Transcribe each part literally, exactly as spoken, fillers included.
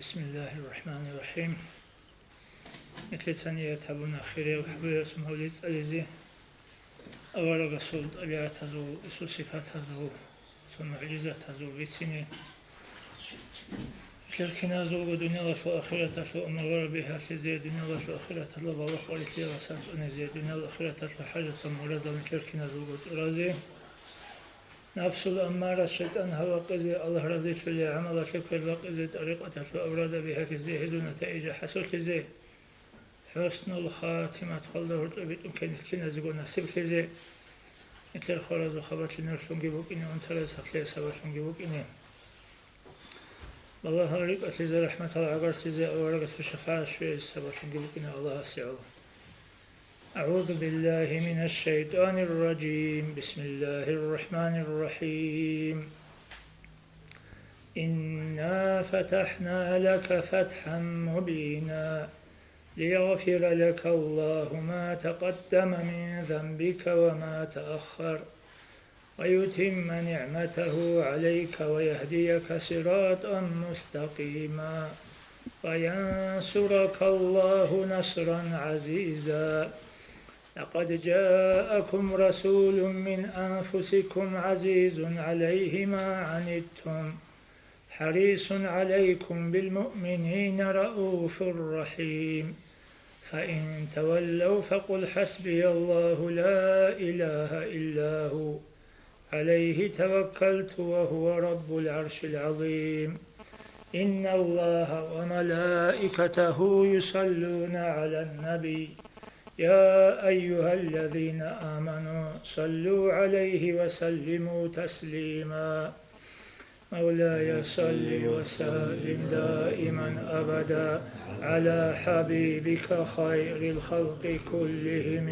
Бисмиллагьир рахӀманир рахӀим. Нилъеца ният гьабуна хирияв хӀубиясул мавлид цӀализе, аварагасул тӀабигӀатазул, гьесул сипатазул, гьесул мугӀжизатазул бицине. Нилъер киназулго дуниялалъул ахираталъул амалара бигьалъизе, дуниялалъул ахираталда балагь къварилъиялдаса цӀунизе, дуниялалъул ахираталъул хӀажатал мурадал нилъер киназулго тӀуразе. Нафсул аммара шайтӀан гьавакъизе, Аллагь разилъулел гӀамалалъе квер бакъизе, тӀарикъаталъул аврада бигьалъизе, гьезул натаижа хӀасуллъизе, хӀуснул хатимат хвалда гьоркьоб битӀун ккезе киназего насиблъизе, нилъер хваразул хабалъи нурлъунги букӀине, унтарай сахлъиялъ сабаблъунги букӀине. Балагьал рикӀкӀалъизе, рахӀматал гӀагарлъизе, аварагасул шафагӀат щвезе сабаблъунги букӀине Аллагьасе гӀоло. أعوذ بالله من الشيطان الرجيم. بسم الله الرحمن الرحيم. إنا فتحنا لك فتحا مبينا ليغفر لك الله ما تقدم من ذنبك وما تأخر ويتم نعمته عليك ويهديك صراطا مستقيما وينصرك الله نصرا عزيزا. لقد جاءكم رسول من أنفسكم عزيز عليه ما عنتم حريص عليكم بالمؤمنين رءوف رحيم. فإن تولوا فقل حسبي الله لا إله إلا هو عليه توكلت وهو رب العرش العظيم. إن الله وملائكته يصلون على النبي. يا أيها الذين آمنوا صلوا عليه وسلموا تسليما. مولاي صل وسلم دائما أبدا على حبيبك خير الخلق كلهم.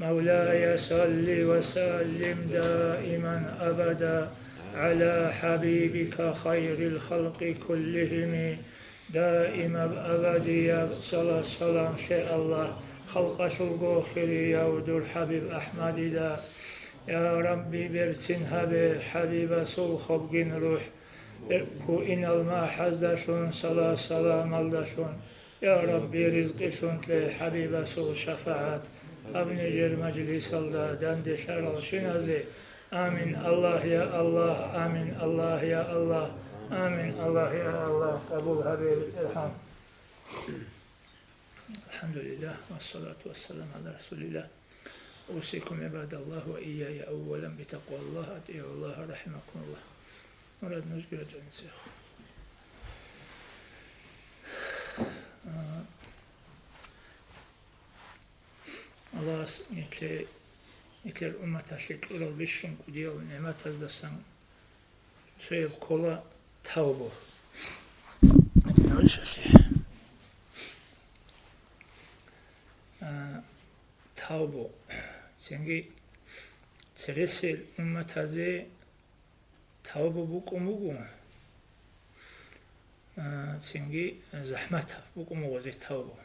مولاي صل وسلم دائما أبدا على حبيبك خير الخلق كلهم. Даимаб абадияб салат-салам лъе, Аллагь, халкъалъулго хирияв дур ХӀабиб АхӀмадида. Я Рабби, берцин гьабе ХӀабибасул хобгин рухӀ. Берккуинал махӀаздалъун, салат-саламалдалъун. Я Рабби, ризкъилъун кье ХӀабибасул шафагӀат гьаб нижер мажлисалда данделъаралщиназе. Амин, Аллагь, я Аллагь, амин, Аллагь, я Аллагь, амин, Аллагь, я Аллагь, къабул гьабе, БетӀергьан. الحمد لله والصلاة والسلام على رسول الله. أوصيكم عباد الله وإياي أولا بتقوى الله. أطيعوا الله رحمكم الله. Мурад, нужги рачӀунцех. А, Аллагьас нилъе-, нилъер умматалъе кьурал бищун кӀудиял нигӀматаздасан цояб ккола тавбу. А, тавбу. Цинги цересел умматазе тавбу букӀун буго, а, цинги захӀматаб букӀун буго гъозе тавбу.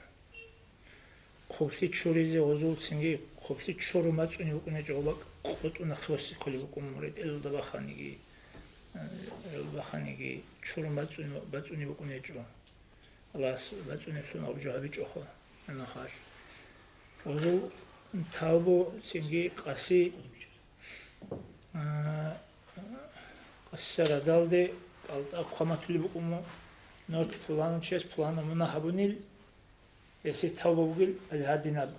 Хъублъи чуризе гъозул цинги хъублъи чурун бацӀцӀунеб букӀунечӀо, ва къотӀун нахъе босе кколеб букӀун, ретӀелалда баханиги, а, гӀел баханиги чурун бацӀцӀун-, бацӀцӀунеб букӀунечӀо. Аллагьас бацӀцӀунеблъун абу жо гьабичӀоха гьанахъалъ. Гъозул тавбу цинги къаси, а, къаси радалде кӀалтӀа хъваматулеб букӀун, норт пуланав чияс пуланаб мунагь гьабунил, гьесие тавба бугел гьадинаб.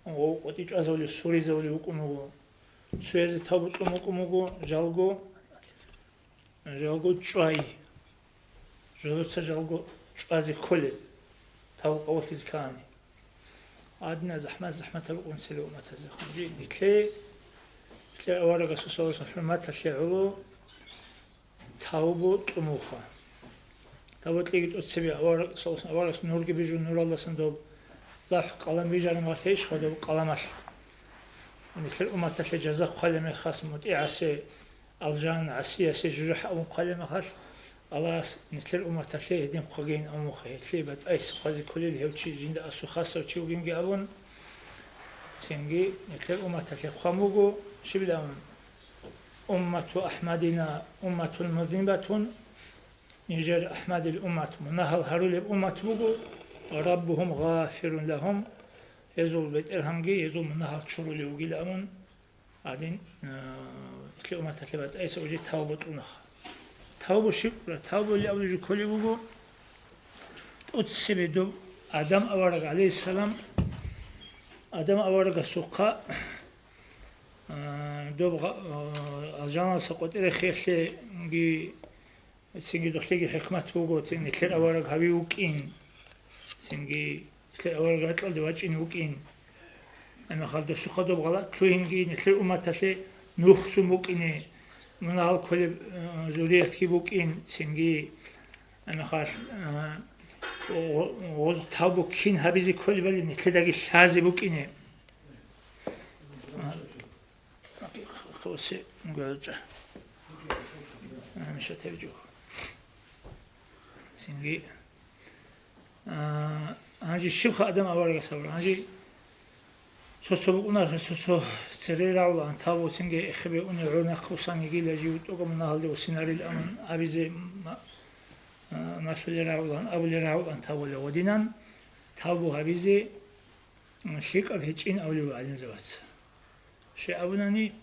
Гъов къотӀи чӀвазавулев, суризавулев вукӀун вуго. Цоязе тавба кьун букӀун буго, жалго, жалго чӀвай. Жодоца жалго чӀвазе кколел, тавбу къабуллъизе ккани. Гьадинаб захӀмат, захӀматаб букӀун цересел умматазе. Хъуби нилъее, нилъер аварагасул саллаллагьу гӀалайгьи ва саллам хӀурматалъе гӀоло тавбу кьун буго. Тавбу кьеги тӀоцебе авараг-, саллаллагьу гӀалайгьи ва саллам, нурги бижун, нуралдасан доб лахӀ-къалам бижараб мехалъ, иш хадуб къаламалъ. Нилъер умматалъе жаза хъвалеб мехалъ, мутӀигӀасе, алжан, гӀасиясе жужахӀ абун хъвалеб мехалъ, Аллагьас нилъер умматалъе гьедин хъвагейин абун буго, гьелъие батӀайс хъвазе кколел гьев чи жинда асул хасав чи вугинги абун, цинги нилъер умматалъе хъван буго, щибилан, уммату АхӀмадина умматун музнибатун, Нижер АхӀмадил уммат мунагьал гьарулеб уммат буго, ва раббугьум гъафирун лагьум, гьезул БетӀергьанги гьезул мунагьал чурулев вугилан абун, гьадин, а, нилъер умматалъе батӀайса уже тавба тӀунаха. Тавба щиб-, тавба абулеб жо кколеб буго, тӀоцебе доб Адам авараг, гӀалайгьиссалам, Адам аварагасухъа, а, доб гъа-, а, алжаналъа къотӀи рехиялъеги, цинги долъеги хӀикмат буго, цин нилъер авараг гьави вукӀин, цинги нилъер авараг ракьалде вачӀин вукӀин. Гьанахъал досухъа доб гъалатӀ лъугьинги, нилъер умматалъе нухлъун букӀине, мунагьал кколеб, э, зуриятги букӀин, цинги гьанахъал, э, гъо-, гъоз тавбу кин гьабизе кколебали нилъедаги лъазе букӀине. Хъусе гугьарчӀа. Гьанже тевжух. Цинги, а, гьанже щибха Адам аварагас абура? Гьанже цо-цо букӀунаха, цо-цо цере рагӀулаан, тавбу цинги эхебе уни гӀур нахъ усанигила жив тӀокӀаб мунагьалде усинарил амун абизе ма-, а, малъулел рагӀулаан, абулел рагӀулаан тавбула. Ва динан тавбу гьабизе, м, лъикӀаб гьечӀин абулев гӀалимзабац. Щай абунани,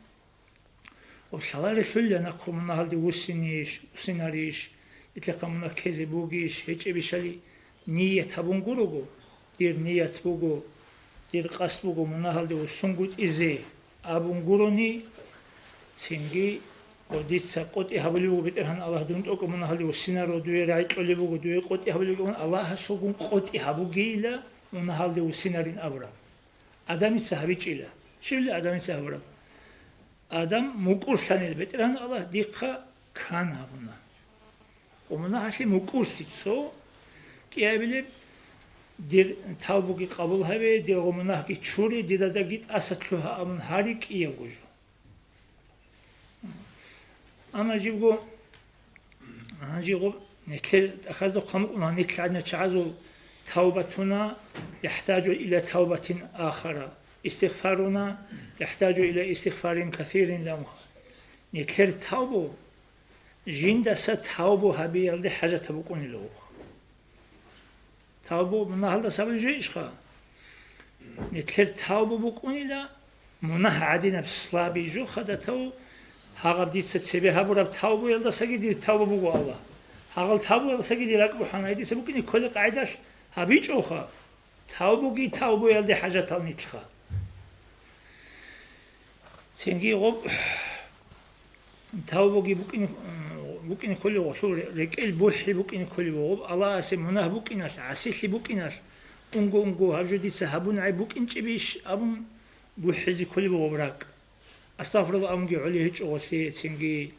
ва лъаларелъул нахъе мунагьалде вуссинищ, вуссинарищ, итлъахъа мунагь ккезе бугищ, гьечӀебищали ният гьабун гурого, дир ният буго, дир къасд буго мунагьалде вуссунгутӀизе абун гурони, цинги, ва дица къотӀи гьабулеб буго, БетӀергьан Аллагь, дун тӀокӀаб мунагьалде вуссинаро, дуе рагӀи кьолеб буго, дуе къотӀи гьабулеб буго, Аллагьасулгун къотӀи гьабугейила мунагьалде вуссинарин абураб. Адамица гьабичӀила. Щибли Адамица гьабураб? Адам мукӀурлъанил, БетӀергьан Аллагь дихъа кан гьабуна. Ва мунагьалъе мукӀурлъи цо кӀиабилеб, дир тавбуги къабул гьабе, дир гъо мунагьги чуре, дидадаги тӀаса лъугьа абун гьари кӀиябго жо. Амма жибго, гьанжего нилъер тӀахьазда хъван букӀуна, нилъ гӀадина чагӀазул тавбатуна яхӀтаджу иля тавбатин ахара, истигъфаруна яхӀтаджу иля истигъфарин касирин ламха. Нилъер тавбу жиндаса тавбу гьабиялде хӀажатаб букӀунила вух. Тавбу мунагьалдаса абулеб жо ишха? Нилъер тавбу букӀунила, мунагь гӀадинаб слабый жо хадатав, гьагъаб дица цебе гьабураб тавбуялдасаги дир тавбу буго, Аллагь. Гьагъал тавбуялдасаги дир ракӀ бухӀана, дица букӀине кколеб къагӀидалъ гьабичӀоха. Тавбуги тавбуялде хӀажатал нилъха. Цинги гъоб тавбуги букӀине, букӀине кколеб гъолъул рекӀел бухӀи букӀине кколеб гъоб, Аллагьасе мунагь букӀиналъ, гӀасилъи букӀиналъ, унго-унго гьаб жо дица гьабун гӀай букӀинчӀебищ абун бухӀизе кколеб гъоб ракӀ. Астагъфируллагь абунги гӀолеб гьечӀо гъолъе, цинги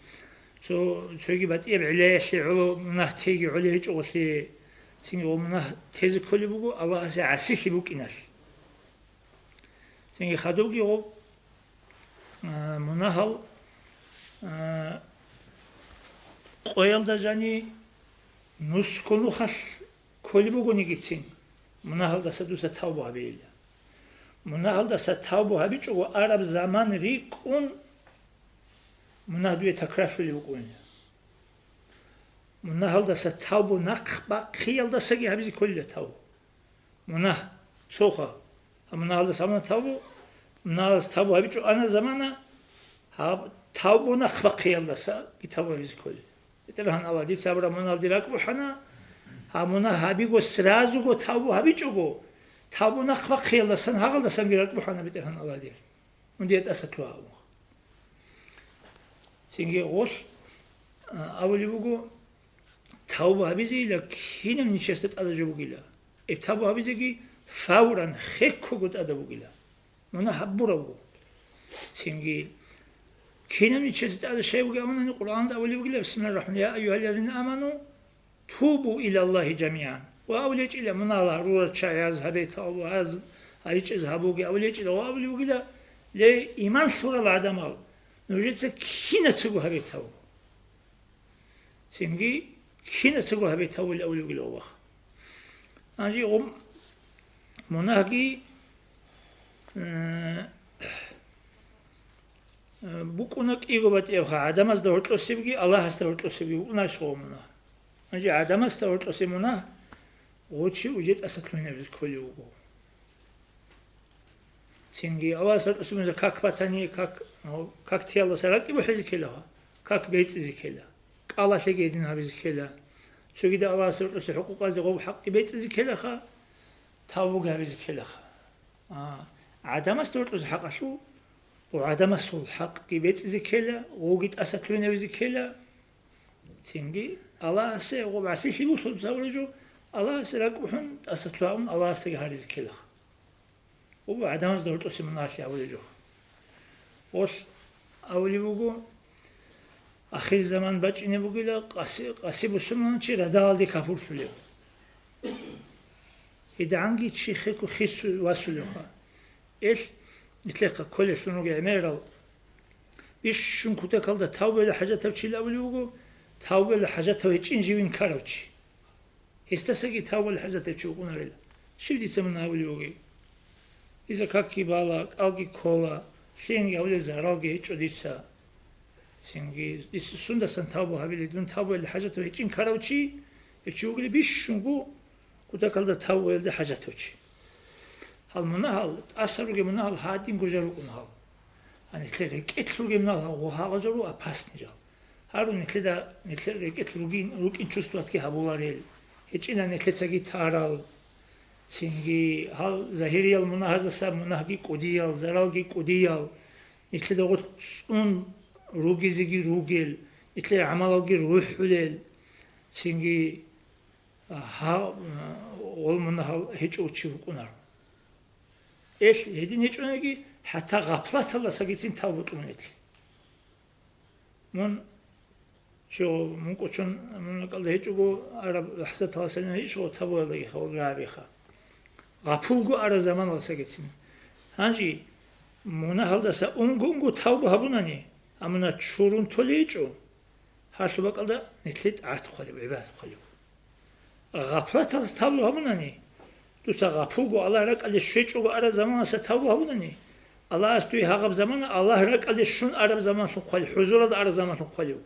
цо-, цоги батӀияб гӀиллаялъе гӀоло мунагь теги гӀолеб гьечӀо гъолъе, цинги гъо мунагь тезе кколеб буго Аллагьасе гӀасилъи букӀиналъ. Цинги хадубги гъоб, а, мунагьал, а, къоялда жани нусго нухалъ кколеб бугонигицин, мунагьалдаса дуца тавбу гьабейилла. Мунагьалдаса тавбу гьабичӀого араб заман рикӀкӀун, мунагь дуе такрарлъулеб букӀунила. Мунагьалдаса тавбу нахъ бахъиялдасаги гьабизе кколила тавбу. Мунагь цоха, гьаб мунагьалдаса гьабуна тавбу, мунагьалдаса тавбу гьабичӀо ана замана, гьаб тавбу нахъ бахъиялдасаги тавбу гьабизе кколила. БетӀергьан Аллагь, дица гьабураб мунагьалде ракӀ бухӀана, гьаб мунагь гьабиго сразуго тавбу гьабичӀого, тавбу нахъ бахъиялдасан гьагъалдасанги ракӀ бухӀана БетӀергьан Аллагьде. Унде тӀаса лъугьа абун. Цинги гъолъ, а, абулеб буго, тавба гьабизейила кинав нижеца тӀадаб жо бугила. Эб тавба гьабизеги фавран, хеккого тӀадаб бугила. Мунагь гьабуравго. Цинги кинав нижеца тӀадаб щай бугеб абунани, Къуръанда абулеб бугила, бисмиллагьир рахӀманир рахӀим, я айюгьаллазина аману, тубу илаллагьи жамигӀан. Ва абулечӀила, мунагьал гьарурал чагӀаз гьабе тавбу, гьаз гьайчӀез гьабуге абулечӀила, ва абулеб бугила, ле, иман лъурал гӀадамал, нужеца кинацаго гьабе тавбу. Цинги кинацаго гьабе тавбули абулеб бугила, валлагь. Гьанже гъум мунагьги, э, э, букӀуна кӀиго батӀиябха, гӀадамазда гьоркьосебги, Аллагьасда гьоркьосебги букӀунарищ гъо мунагь? Гьанже гӀадамасда гьоркьосе мунагь гъов чи уже тӀаса лъугьинабизе кколев вуго. Цинги Аллагьас гьоркьосе мунагь как батани, как, как тиялдаса ракӀги бухӀизе ккелаха, как бецӀизе ккела, кӀалалъеги гьедин гьабизе ккела. Цогидал Аллагьас гьоркьосе хӀукъукъазе гъов хӀакъги бецӀизе ккелаха, тавбуги гьабизе ккелаха. А, гӀадамасда гьоркьосе хӀакъалъулъ, гъов гӀадамасул хӀакъги бецӀизе ккела, гъовги тӀаса лъугьинабизе ккела. Цинги Аллагьасе гъоб гӀасилъи бусулб сабуре жо, Аллагьасе ракӀбухӀун, тӀаса лъугьун Аллагьасдаги гьаризе ккелаха. Гъоб гӀадамазда гьоркьосе мунагьалъи гьабулеб жо. Гъолъ абулеб буго, ахирзаман бачӀине бугила, къаси, къаси бусурманчи радалалде капурлъулев. ГьедигӀанги чи хехго хису васулевха. Эл, нилъехъа кколелъун ругел гӀемерал, бищун кутакалда тавбуялда хӀажатав чил абулев вуго, тавбуялда хӀажатав гьечӀин живин ккарав чи. Гьесдасаги тавбуялда хӀажатав чи вукӀунарила. Щив дица мун абулев вугев? Дица какги бала, кӀалги ккола, лъиянги гьавулел заралги гьечӀо дица. Цинги дица сундасан тавбу гьабилеб, дун тавбуялда хӀажатав гьечӀин ккарав чи, гьев чи вугила бищунго кутакалда тавбуялда хӀажатав чи. Гьал мунагьал, тӀаса ругел мунагьал гьадинго жал рукӀуна гьал. Гьанже нилъер рекӀелъ ругел мунагьал гъо гьагъа жал руго опасный жал. Гьарун нилъеда, нилъер рекӀелъ ругин, рукӀин чувствоватги гьабуларел, гьечӀина нилъецаги тарал. Цинги гьал загьириял мунагьаздаса мунагьги кӀудиял, заралги кӀудиял, нилъеда гъо цӀун ругезеги ругел, нилъер гӀамалалги рухӀулел. Цинги гьа-, гъол мунагьал гьечӀев чи вукӀунаро. Эл гьедин гьечӀониги, хӀатта гъаплаталдасагицин тавбу кьун эл. Мун, жо, мун кӀочон, мун ракӀалда гьечӀого араб лахӀзаталдасанин гьечӀого тавбуялдаги хавургагьабиха. Гъапулго араб заманалдасагицин. Гьанже мунагьалдаса унго-унго тавбу гьабунани, амма чурун толей гьечӀо. Гьалъул бакӀалда нилъе тӀагӀат хъвалеб, гӀибадат хъвалеб. Гъаплаталъ тавбу гьабунани, дуца гъапулго Аллагь ракӀалде щвечӀого араб заманалдаса тавбу гьабунани, Аллагьас дуе гьагъаб замана Аллагь ракӀалде щун араб заманалъун хъвалеб, хӀузуралда араб заманалъун хъвалеб.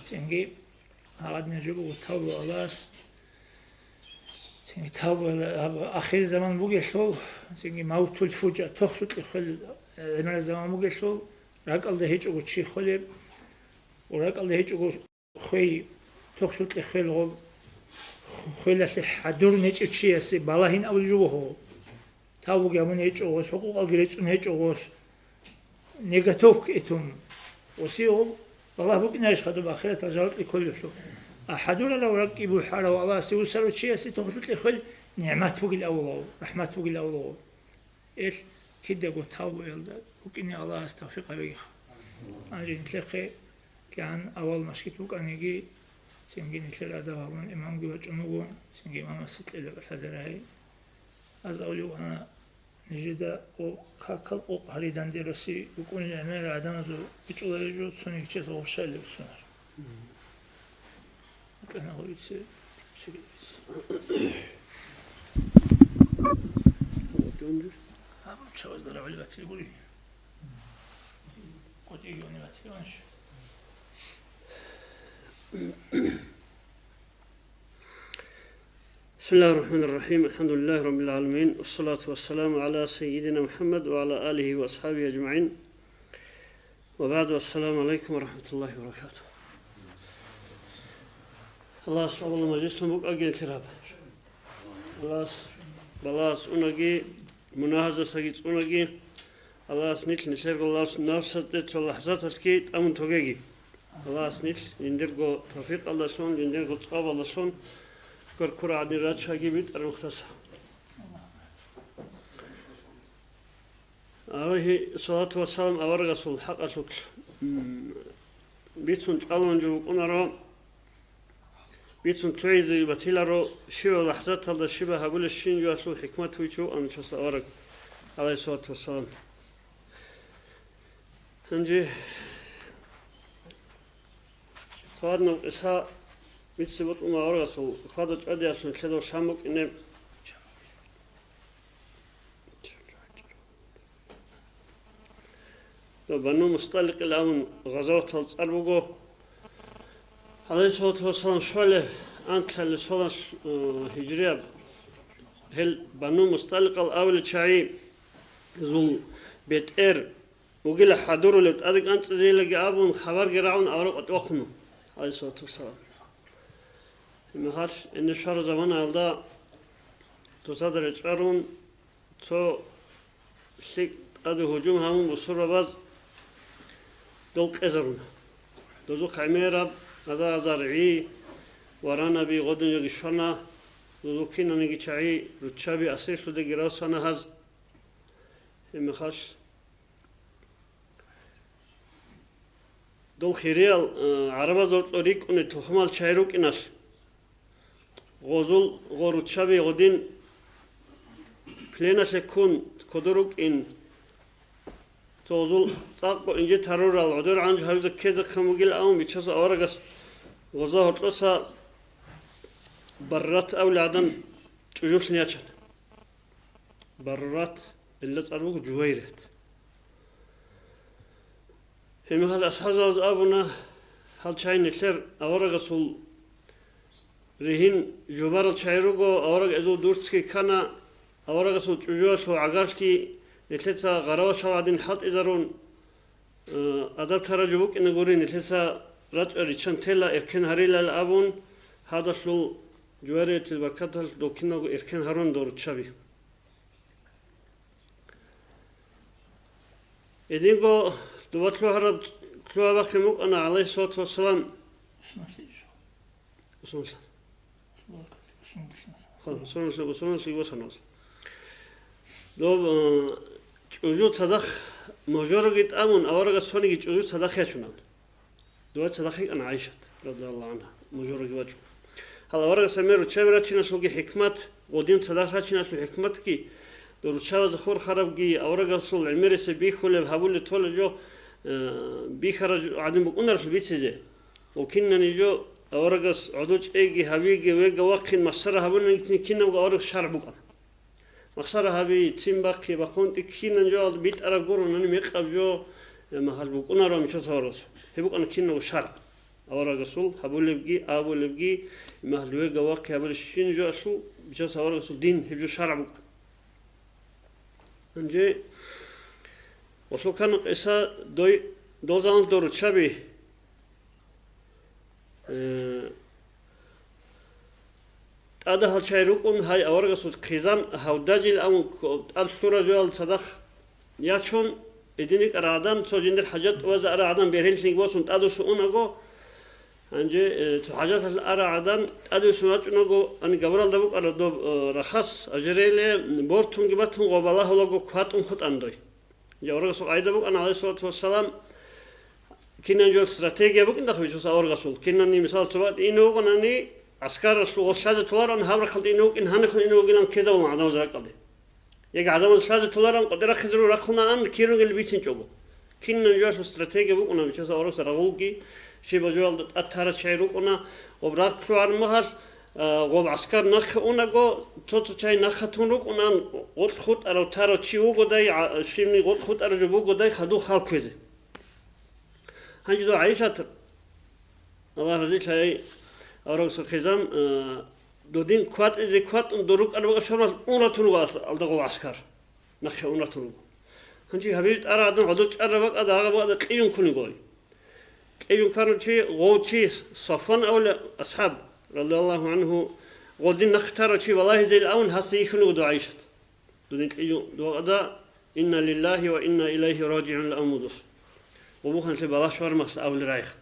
Цинги гьагъадинаб жо буго тавбу Аллагьас. Цинги тавбу гьаб-, ахирзаман бугелъул, цинги мавтул фужа, тохлъукье хвел, гӀемерал заман бугелъул, ракӀалда гьечӀого чи хвелеб, ва ракӀалда гьечӀого хвей, тохлъукье хвел гъоб, хвелалъе хӀадур гьечӀев чиясе балагьин абулеб жо буго. Тавбуги гьабун гьечӀо гъос, хӀукъукъалги рецӀун гьечӀо гъос, неготовка итун. Гъосие гъоб балагь букӀинарищха доб ахираталъ жаваб кьолелъул? А хӀадурарав ракӀги бухӀарав Аллагьасе вусарав чиясе тохлъукье хвел нигӀмат бугил авулаго, рахӀмат бугил авулаго. Эл кидаго тавбуялда букӀине Аллагьас тавфикъ гьабегиха. Гьанже нилъехъе кигӀан авал машгит букӀаниги, цинги нилъер адаб гьабун имамги вачӀун вуго, цинги имамасе кьела кӀалъазе рагьи. Аз авлив вана нижеда ва какал къокъ гьариданде роси букӀунел гӀемерал гӀадамазул бичӀчӀулареб жо цониги чияс гъурщайилеб цунар. Мгм. Кьана гъурице, цуриц. Гьаб чавазда рагӀули батили гури. КъотӀиги уни батили ванш. بسم الله الرحمن الرحيم. الحمد لله رب العالمين. والصلاة والسلام على سيدنا محمد وعلى آله وأصحابه أجمعين. وبعد. السلام عليكم ورحمة الله وبركاته. Аллагьас къабул мажлислъун букӀаги нилъер гьаб. Аллагьас балагьалдаса цӀунаги, мунагьаздасаги цӀунаги, Аллагьас нилъ нилъерго лавс-, навсазде цо лахӀзаталъги тӀамун тогеги. Аллагьас нилъ жиндирго тавфикъалдалъун, жиндирго цӀобалдалъун гьоркьор гӀадин рачаги битӀараб мухтаса. Алейхи салату вассалам аварагасул хӀакъалъулъ, м, бицун чӀалун жо букӀунаро, бицун лъугӀизе батиларо, щибаб лахӀзаталда щибаб гьабулеб щинаб жоялъул хӀикмат вичун вукӀана нилъер авараг, гӀалайгьиссалату вассалам. Гьанже цо гьадинаб къиса бицине бокьун аварагасул хьвада-чӀвадиялъун лъедав лъан букӀине. Бану МустӀаликъил абун гъазаватал цӀар буго. ГӀалайгьиссалату вассалам щвалеб анкьалъе соналъ, э, гьижрияб, гьел Бану Мусталикъал авлиял чагӀи зул бетӀер вугила хӀадурулев, тӀаде кӀанцӀизейилаги абун, хабарги рагӀун авараг къватӀив вахъуна, гӀалайгьиссалату вассалам. Гьеб мехалъ, гьенир щвараб заманаялда досда речӀчӀарун, цо лъикӀ тӀаде гьужум гьабун, бусурбабаз дол къезаруна. Дозухъ гӀемераб аза-азар гӀи, варанаби гъодинги щвана, дозул кинаниги чагӀи руччаби асирлъудаги равсана гьаз. Гьеб мехалъ, дол хириял, э, гӀарабазул рокьо рикӀкӀунел тухумал чагӀи рукӀиналъ, гъозул гъо руччаби гъодин пленалъе ккун кодор рукӀин, цо гъозул цӀакъго инжит гьарурал гӀодор гӀанжу гьавизе ккезехъин бугилан абун, Бичасул аварагас гъозда гьоркьоса Баррат абулей гӀадан чӀужулъин ячана. Баррат, гьелда цӀар буго Жувайрат. Гьеб мехалъ асхӀабзабаз абуна, гьал чагӀи нилъер аварагасул ригьин жубарал чагӀи руго, авараг гьезул дурцги ккана, аварагасул чӀужуялъул гӀагарлъи нилъеца гъаравашал гӀадин хӀалтӀизарун, э, адаб тараб жо букӀина гури, нилъеца рачӀа риччан тела, эркен гьарилал абун, гьадалъул Жувайратил баркаталъ дол киналго эркен гьарун дол руччаби. Гьединго доба лъугьараб, лъугьа-бахъин букӀана, гӀалайгьиссалату вассалам. Усманлъи жо. Усманлъи. Усманлъи. Хо, Усманлъи, Усманлъи босана. Доб, э, чӀужу цадахъ мужураги тӀамун, аварагас цониги чӀужу цадахъ ячунан. Дова цадахъ йикӀана ГӀайшат, радияллагьу гӀангьа, мужураги вачӀун. Гьал аварагас гӀемер руччаби рачиналъулги хӀикмат, гъодин цадахъ рачиналъул хӀикматги, дов руччабазе хурхарабги, аварагасул гӀемерисеб бихьулеб гьабулеб толеб жо, э, бихьараб гӀадин букӀунарелъул бицизе. Ва кинани жо аварагас гӀодов чӀейги гьабиги, вега вахъин, масхара гьабунанигицин кинабго аварагас шаргӀ букӀана. Масхара гьаби, ццин бахъи, бахъун тӀи кинан жо алда битӀараб гуронани мекъаб жо, э, магьал букӀунаро мичаса гьорас. Гьеб букӀана кинабго шаргӀ. Аварагасул гьабулебги, абулебги, магьал вега вахъи гьабулеб щин жо алъул, мичаса гьорасул дин гьеб жо шаргӀ букӀана. Гьанже гъолъул ккана къиса дой, дол заман дов руччаби, э, тӀадагьал чагӀи рукӀун, гьай, аварагасул хъизан гьавдажил абун, тӀад лъурал жоял цадахъ ячун, гьедин йикӀарал гӀадан, цо жиндир хӀажат тӀубазе арал гӀадан бергьенлъиги босун тӀадвуссун унаго, гьанже, э, цо хӀажаталъ арал гӀадан тӀадвуссун вачӀунаго, гьаниб габуралда букӀараб доб, э, рахас, ажиреле, бортунги батун, гъоб балагьулаго кватӀун хутӀана дой. Аварагасул къагӀида букӀана, гӀалайгьиссалату вассалам, кинан жо стратегия букӀиндахъ бичӀчӀулъ аварагасул. Кинани, мисал, цо бакӀ ине вугони, гӀаскаралъул гъос лъазе толароан, гьаб рахъалда ине вукӀин, гьанихъун ине вугилан ккезабулан гӀадамаз ракӀалде. Яги гӀадамаз лъазе толароан къватӀирахъизе ру рахъунаан, кирунгел бицинчӀого. Кинан жоялъул стратегия букӀуна бичӀчӀулъ аварагас, рагъулги, щибаб жоялда тӀад тарал чагӀи рукӀуна, гъоб рагъ лъугӀараб мехалъ, а, гъоб гӀаскар нахъе унаго, цо-цо чагӀи нахъа тун рукӀунаан, гъоркь хутӀарав тарав чи вугодай, а, щибни гъоркь хутӀарав жо бугодай, хадув хал кквезе. Гьанже дов ГӀайшат, Аллагь разилъаяй, аварагасул хъизан, а, додин кватӀизе кватӀун дов рукӀараб бакӀ шормалъ ун ратун руго ас-, алда гъол гӀаскар. Нахъе ун ратун руго. Гьанже гьабил тӀарал гӀадан гӀодов чӀараб бакӀалда, гьагъаб бакӀалда кьижун ккуни гой. Кьижун ккарав чи, гъов чи, Сафван абулев асхӀаб, радияллагьу гӀангьу, гъодин нахъе тарав чи валагьизейилан абун гьасда йихьун руго дов ГӀайшат. Додин кьижун дов бакӀалда, «Инна лиллагьи ва инна илайгьи ражигӀун» абун буго дос. Гъоб бухӀанлъи балагь швармалъ абулеб рагӀи.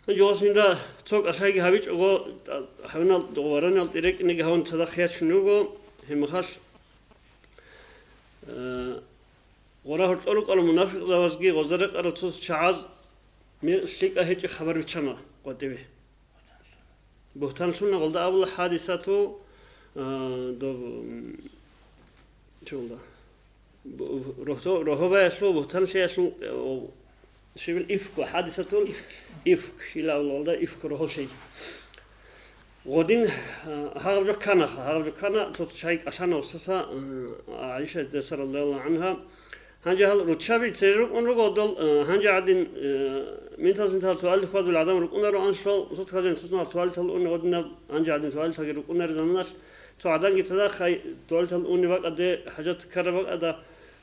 Гьанже гъосинда цо кӀалъайги гьабичӀого, тӀа-, гьавинал, варанал тӀирекӀинеги гьавун цадахъ ячун руго, гьеб мехалъ, э, гъора гьоркьор рукӀарал мунафикъзабазги гъозда рекъарал цо чагӀаз ми-, лъикӀа гьечӀеб хабар биччана къватӀиве. Бугьтанлъуна гъолда абула хӀадисату, а, доб, м, чолда. Бу-, рогьо-, рогьобаялъул, бугьтанлъиялъул, э, о, щибил ифк, хӀадисатул ифк, ила абула гъолда ифк рогьолъи. Гъодин, а, гьагъаб жо ккана, гьагъаб жо ккана, цо чагӀи кӀалъана устаса, а, ГӀайшатидаса радияллагьу гӀангьа, Гьанже гьал руччаби цере рукӀун руго дол, э, гьанже гӀадин, э, ментал-ментал туалет хьвадул гӀадамал рукӀунаро анлъго, сутказен цоцӀнал туалетал уни гъодинаб, гьанже гӀадин туалеталги рукӀунареб заманалъ, цо гӀаданги цадахъ гьай туалетал уни бакӀаде, хӀажат ккараб бакӀада,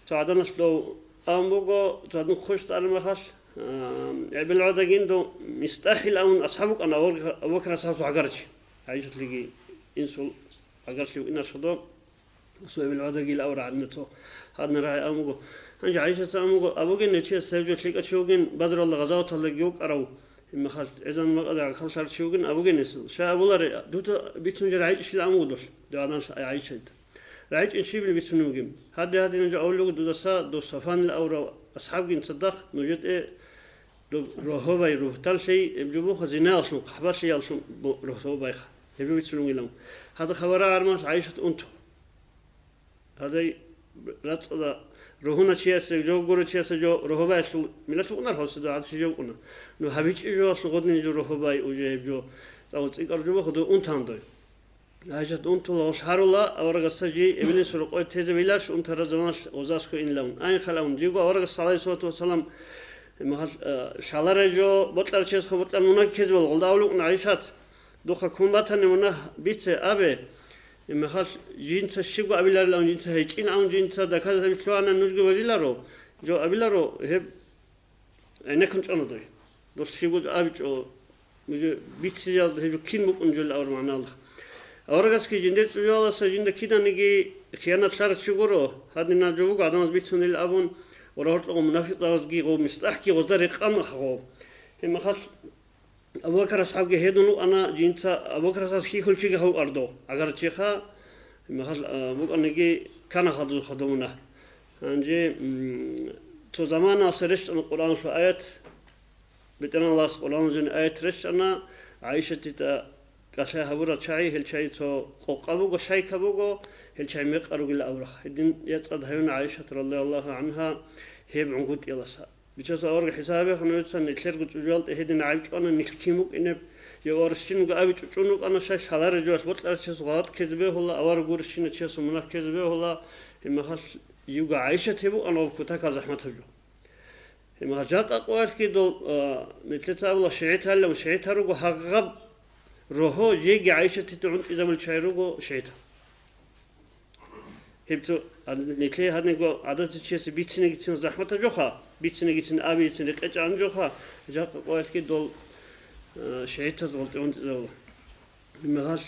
цо гӀаданалъ дов абун буго, цо гӀадин хъущ цӀараб мехалъ, э, эбел гӀодагин дов МистӀахӀил абун асхӀаб вукӀана, Абу-, Абу Бакр асхӀабасул гӀагарчи. ГӀайшатлъиги инсул гӀагарлъи вукӀинарщадо. Суэбил гӀодагил авра гьадна цо гьадна рагӀи амуго. Гьанже ГӀайшаца амуго, абуген нечияс гьев жо лъикӀав чи вугин, Бадралда гъазаваталдаги вукӀарав, гьебмехалъ гӀезан макъаде гӀахьаллъарав чи вугин абугенесул. Щай абуларе, дуда бицун жо рагӀичӀищила амуго долъ, дугӀадан ГӀайшаида. РагӀичӀин щибил бицунев вугин. Гьаде-гьадинан жо авулего дудаса дов Сафанил аврав асхӀабгин цадахъ нужеде Доб рогьобай ругьталлъей, гьеб жо буха зинаялъун, хъахӀбалъиялъун бо-, рогьобайха. Гьеб бицун вугилан. Гьадахъ гьавара гӀармалъ ГӀайшат унту. Гьадай рацӀцӀада ругьуна чиясе жо, гуро чиясе жо, рогьобаялъул миллат букӀунар гьосида гӀадси жо букӀуна. Ну гьабичӀи жоялъул гъодин жо рогьобай уже гьеб жо. ЦӀакъ цӀикӀкӀар жо буха, дов унтан дой. ГӀайшат унтула гъолъ гьарула, аварагасда жий эбелин сорокъое тезе виларищ унтараб заманалъ гъозасго инлавун. Ай, халавун, жийго аварагас, гӀалайгьиссалату вассалам, гьебмехалъ, э, лъаларай жо, бокьарай чиясго бокьарай мунагь ккезе бала, гъолда авлукъун, ГӀайшат, духъа ккун батани мунагь бице, абе, гьебмехалъ, жинца щибго абиларилан, жинца гьечӀин абун, жинца доказательство лъугьана, нужги божиларо, жо абиларо, гьеб ГӀенеккун чӀана дой. Дол щибго абичӀо, уже бициял гьеб кин букӀун жо авар магӀналда. Аварагасги жиндир чӀужуяласа жинда киданиги хиянат лъарав чи гуро, гьадинаб жо буго гӀадамаз бицунел абун, ва гьоркього мунафикъзабазги гъов МистӀахӀги гъозда рекъан хъагъов. Гьебмехалъ Абу Бакр асхӀабги гьедун вукӀана, жинца Абу Бакр асхӀабас хьихьул чиги гьав ардо. Агар чиха, гьебмехалъ, а, букӀаниги ккана хадуз хадумуна. Гьанже, м, цо заманалъ рещтӀана Къуръаналъул аят, БетӀергьан Аллагьас Къуръаналъ жин аят рещтӀана, ГӀайшатида кӀалъай гьабурал чагӀи, гьел чагӀи цо къокъа буго, шайка буго, гьел чагӀи мекъа ругила аврагь. Гьедин яцӀцӀад гьаюна ГӀайшат радияллагьу гӀангьа гьеб гӀунгутӀияласа. Бичасул авараг хӀисаб гьабеха нужеца, нилъерго чӀужуялда гьедин гӀайиб чӀвана, нилъ кин букӀинеб, я аварагщинго абичӀо чӀун вукӀана, шай лъалареб жоялъ бокьарав чиясул гъалатӀ ккезе бегьула, авараг гурищина чиясул мунагь ккезе бегьула, гьебмехалъ Юго ГӀайшат гьеб букӀана гъоб кутакал захӀматаб жо. Гьебмехалъ жакъа къоялъги дол, а, нилъеца абула шигӀитал, шигӀитал руго гьагъаб рогьо, жеги ГӀайшатида гӀунтӀизабулел чагӀи руго шигӀитал. Гьеб цо, а, нилъее гьадинго гӀадатичиясе бицинегицин захӀматаб жоха, бицинегицин абейцин рекъечӀан жоха, жакъа къоялъги дол, а, шигӀитаз гъолтӀе гӀунтӀизабула. Гьебмехалъ,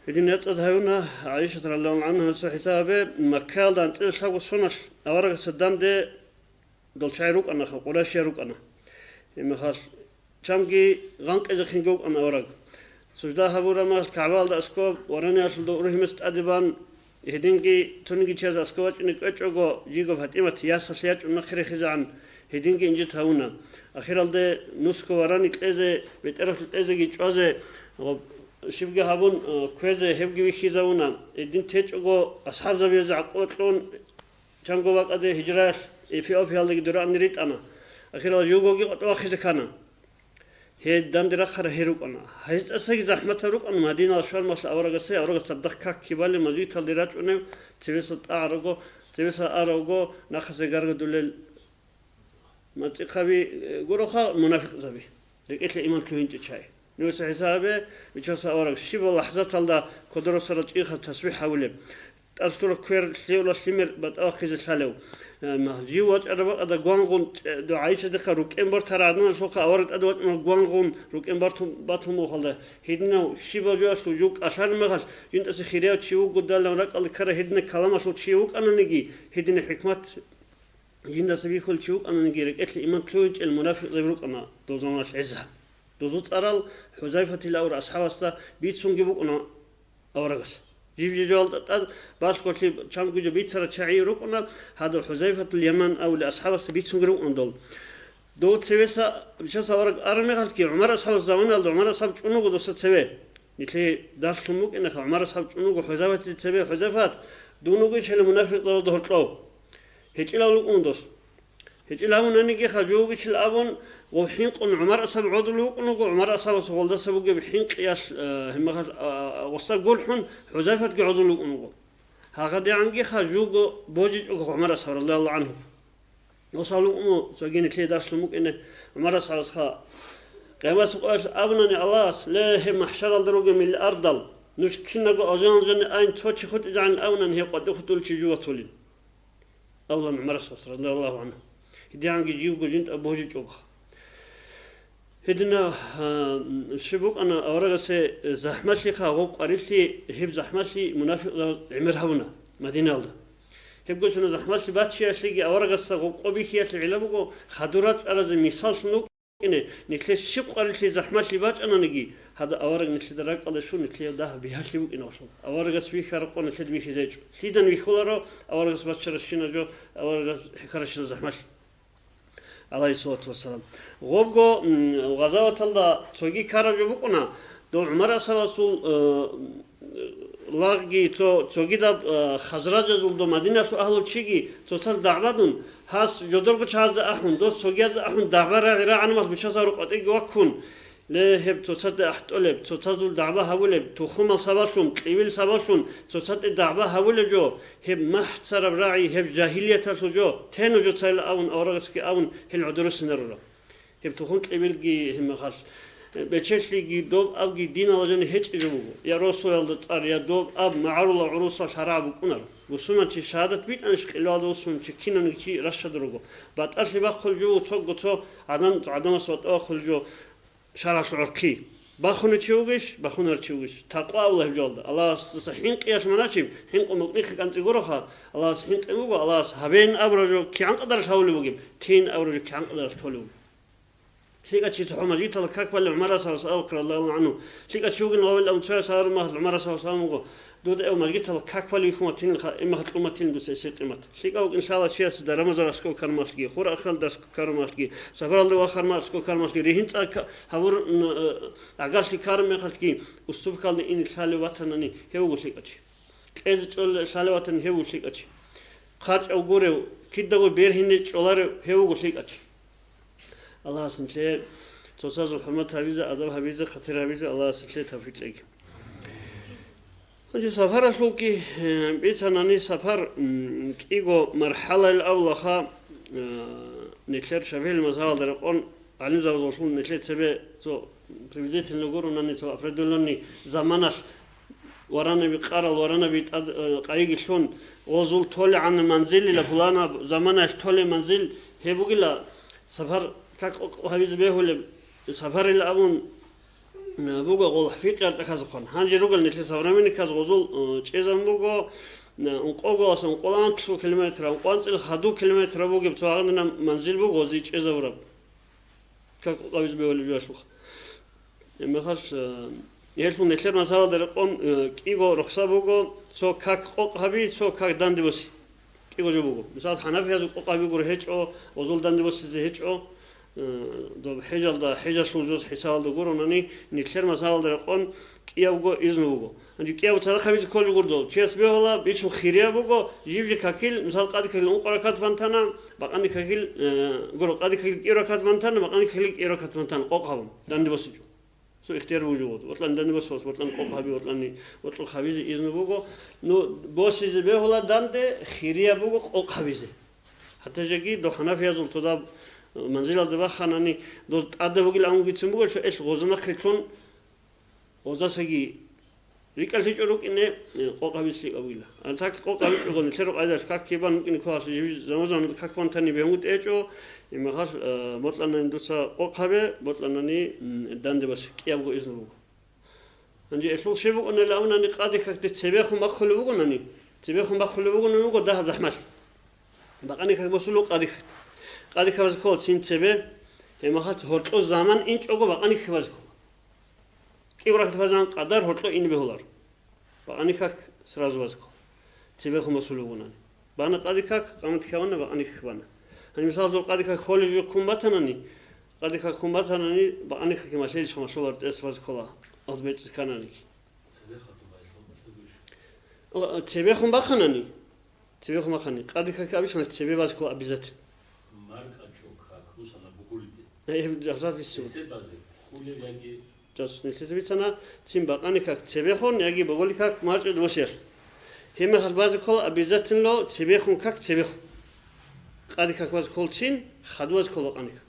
гьедин яцӀцӀад гьаюна ГӀайшат радияллагьу гӀангьа, гьесул хӀисабе, Маккаялда анцӀила лъабго соналъ аварагасда данде дол чагӀи рукӀанаха, къурайшиял рукӀана. Гьебмехалъ, чамги гъанкъизехинги вукӀана авараг. Сужда гьабураб мехалъ КагӀбаялда аскӀоб вараниялъул дов ургьимас тӀаде бан, гьединги цониги чияз аскӀоб вачӀине кӀвечӀого, жиго ПатӀимат ясалъ ячӀун нахъе рехизегӀан, гьединги инжит гьавуна. Ахиралде нусго варани кьезе, бетӀералъув кьезеги чӀвазе, ва щибги гьабун, э, кквезе гьебги вихьизавуна. Гьедин течӀого, асхӀабзабизе гӀакъуба кьун, чанго бакӀаде гьижраялъ Эфиопиялдаги дурани ритӀана. Ахирал жугоги къотӀа вахъизе ккана. Гьел данде рахъарал гьел рукӀана. Гьез тӀасаги захӀматал рукӀана, Мадинал швармалъ аварагасде, аварагас цадахъ как кибали мажгиталде рачӀунев, цевесал тӀагӀаравго, цевесал аравго, нахъасе гаргадулел мацӀихъаби, э, гуроха мунафикъзаби, рекӀелъе иман лъугьинчӀел чагӀи. Нужеца хӀисабе, Бичасул авараг, щибаб лахӀзаталда кодоросарал чӀинхъа тасбихӀ гьавулеб, тӀад лъура квер лъеула лъимер батӀа вахъизе лъалев. Э, мах-, жив вачӀараб бакӀалда гвангъун, э, дугӀаичадихъа рукӀен бортарал гӀадналъухъа авараг тӀаде вачӀунал гвангъун рукӀен бартун батун мухалда. Гьединав щибаб жоялъул жув кӀалъараб мехалъ, жинтӀаса хирияв чи вугодалан ракӀалде ккараб гьединаб каламалъул чи вукӀананиги, гьединаб хӀикмат жиндаса бихьулев чи вукӀананиги, рекӀелъе иман лъугьинчӀел мунафикъзаби рукӀана дозанал гӀеза. Дозу цӀарал ХӀузайфатил авар асхӀабасда бицунги букӀуна аварагас. Жиб-жижавал тӀад балъголъи чамгу жо бицарал чагӀи рукӀуна, гьадав ХӀузайфатул Яман авулев асхӀабасда бицунги рукӀуна дол. Дов цевеса, Бичасул авараг араб мехалъги, ГӀумар асхӀабас заманалда ГӀумар асхӀаб чӀун вуго досда цеве. Нилъее дарслъун букӀинеха, ГӀумар асхӀаб чӀун вуго ХӀузайфатица цебе, ХӀузайфат, дун вугищали мунафикъзабазда гьоркьов. ГьечӀилав вукӀун дос. ГьечӀилав вугониги хажугьичил абун, гъов хӀинкъун ГӀумар асхӀаб гӀодулев вукӀун вуго, ГӀумар асхӀабасул гъолдаса бугеб хӀинкъиялъ, э, гьимахалъ, а, гъоса гурхӀун ХӀузайфатги гӀодулев вукӀун вуго. ГьагъадигӀангиха жуго божичӀого ГӀумар асхӀаб радияллагьу гӀангьу. Гьосал лукӀун цоги нилъее дарслъун букӀине ГӀумар асхӀабасха. Къиямасеб къоялъ абунани Аллагьас: «Ле, гьеб махӀшаралда ругел миллиардал, нуж кинабго алжаналда жаниб айин, цо чи хутӀизегӀан», абунани, гьеб къватӀив хутӀулев чи жуго ватулин. Абулан ГӀумар асхӀабас радияллагьу гӀангьу. ГьедигӀанги живго жинда божичӀого. Гьединав, а, щиб букӀана аварагасе захӀмалъиха гъоб къварилъи, гьеб захӀмалъи мунафикъзабаз гӀемер гьабуна Мадинаялда. Гьебго чӀун захӀмалъи баччиялъеги аварагасда гъоб къо бихьиялъе гӀилла буго, хадур рачӀаразе мисаллъун вукӀине, нилъее щиб къварилъи захӀмалъи бачӀананиги, гьадаб авараг нилъеда ракӀалде щун, нилъее дагьаб бигьалъи букӀиналъул. Аварагас вихьараб къо нилъеда вихьизечӀо. Лъидан вихьуларо аварагас баччаращинаб жо, аварагас хӀехьаращинаб захӀмалъи? Алайгьиссалату вассалам. Гъобго, м, гъазаваталда цоги ккараб жо букӀуна, дов ГӀумар асхӀабасул, э, лагъги цо-, цогидаб, э, хазражазул дов Мадиналъул агьлул чиги цоцаз дагӀбадун, гьас жодорго чагӀазда ахӀун, дос цогиязда ахӀун дагӀба рагӀи рагӀанумалъ бичасаб рукъватӀиги ваккун, Ле, гьеб цоцазда ахӀтӀолеб, цоцазул дагӀба гьабулеб, тухумал сабаблъун, кьивил сабаблъун цоцазде дагӀба гьабулеб жо, гьеб махӀцараб рагӀи, гьеб жагьилияталъул жо, тенав жо цайилан абун, аварагасги абун, гьел гӀодорусинарураб. Гьеб тухум кьивилги гьеб мехалъ, э, бечелъиги доб абги диналда жаниб гьечӀеб жо буго. Я росуялда цӀар, я доб аб магӀарулал гӀурусалъ гьарагӀаб букӀунаро. Бусурманчи шагьадат битӀанищ къилбаладе вуссун чи кинавниги чи ращадал руго. БатӀалъи бахъулеб жо буго цого цо гӀадам, гӀадамас батӀа бахъулеб жо. ШаргӀалъул гӀурхъи. Бахунев чи вугищ, бахунарев чи вугищ? Такъва Аллагьил жоялда. Аллагьасдаса хӀинкъиялъ маначиб, хӀинкъун букӀнихъе кӀанцӀи гуроха, Аллагьас хӀинкъи буго, Аллагьас гьабейин абураб жо кигӀан къадаралъ гьабулеб бугеб, тейин абураб жо кигӀан къадаралъ толеб бугеб. ЛъикӀав чи цохӀо мажгиталда как балев ГӀумар асхӀабас абухъе, радияллагьу гӀангьу. ЛъикӀав чи вугин гъавил абун цояс гьарун махал ГӀумар асхӀабас абун буго, Дуда эв мажгиталда как балев вихьун ватилинха, имахъ кьун батилин дуца эсил къимат. ЛъикӀав вукӀин лъала чиясда Рамазан аскӀов кармалъги, Къуръан хал дарс кармалъги, сапаралде вахарма аскӀов кармалъги, ригьин цӀа ка-, гьабур, н-, э, гӀагарлъи кармехалъги, усубкалде ине лъалев ватанани, гьев вуго лъикӀав чи. КӀезе чӀолел лъалев ватани, гьев вуго лъикӀав чи. ХъачӀав гурев, кидаго бергьине чӀоларев, гьев вуго лъикӀав чи. Аллагьас нилъее цоцазул хӀурмат гьабизе, адаб гьабизе, хатир гьабизе Аллагьас нилъее тавфикъ кьеги. Гьанже сапаралъулги, э, бицанани сапар, м, кӀиго мархӀалаялъ авлаха, э, нилъер ШафигӀил мазгьабалда рекъон гӀалимзабазулъун нилъер цебе цо приблизительно гуронани цо определённый заманалъ варанаби къарал, варанаби тӀад, э, къайиги лъун, гъозул толегӀан манзилила, пуланаб заманаялъ толеб манзил гьеб бугила, сапар как къокъ гьабизе бегьулеб, сапарила абун, э, буго гъол фикъиял тӀахьазухъан. Гьанже ругел нилъер современниказ гъозул, э, чӀезабун буго, э, ункъоголаса ункъоланлъу километр, ункъванцӀил хадуб километр бугеб цо гьагъадинаб манзил буго гъози чӀезабураб. Как къокъ гьабизе бегьулеб жоялъулха. Гьебмехалъ, э, гьелъул нилъер мазгьабалда рекъон, э, кӀиго рухсат буго, цо как къокъ гьаби, цо как данде боси. КӀиго жо буго. Мисал, хӀанафиязул къокъ гьаби гуро гьечӀо, гъозул данде босизе гьечӀо, э, доб хӀежалда, хӀежалъул жуз хӀисабалда гуронани, нилъер мазгьабалда рекъон кӀиябго изну буго. Гьанже кӀиябго цадахъ гьабизе кколеб гурдо, чияс бегьула, бичун хирияб буго, жиб-жиб какил, мисал, къаде какил ункъо ракат бантана, бакъани какил, э, гуро, къаде какил кӀияб ракат бантана, бакъани какил кӀияб ракат бантана, къокъ гьабун, данде босичӀо. Цо ихтияр буго, ватӀлан данде босос, ватӀлан къокъ гьаби, ватӀлани, ватӀлъухъ гьабизе изну буго. Ну, босизе бегьула данде, хирияб буго къокъ гьабизе. ХӀатта жеги до хӀанафиязул цодаб, э, манзилалде баханани, доз тӀада бугил амгицин буго, эл гъоза нахърилълъун, гъозасаги рикӀкӀалъичӀо рукӀине, э, къокъ гьабизе лъикӀаб бугила. А так къокъ гьабичӀого, нилъер къайдалъ как кибан букӀине кколалъ, жиб заман-заман как бантани бегьунгутӀи гьечӀо, имахалъ, э, бокьанани дуца къокъ гьабе, бокьанани, м, данде босизе кӀиябго изну буго. Гьанже элъул щиб букӀунел абунани, къаде какде цебехун бахъулеб бугонани, цебехун бахъулеб бугонани буго дагьаб захӀмалъи. Бакъани как босулеб къаде как. Къаде как базе ккола цин цебе, гьебмехалъ гьоркьо заман инчӀого бакъани как базе ккола. КӀиго ракат базегӀан къадар гьоркьо ине бегьуларо. Бакъани как сразу базе ккола. Цебехун босулеб бугонани. Бана къаде как, къамат ккавана, бакъани как бана. Гьаниб мисал, дол къаде как холел жо ккун батанани, къаде как ккун батанани, бакъани как малъилищ малъулар тӀаса базе ккола, гьалд бецӀи ккананиги. Цебехун бахъанани, цебехун бахъани, къаде как абичӀ цебе базе ккола обязательно. Маркъачо как бусана бугулиде. Э, э, абзац бицун. Эсе базе, кулев яги Дос нилъеца бицана, цин бакъани как цебехун, яги боголи как марчӀид босиялъ. Гьеб мехалъ базе ккола обязательно цебехун как цебехун. Къаде как базе кколцин, хадуб базе ккола бакъани как.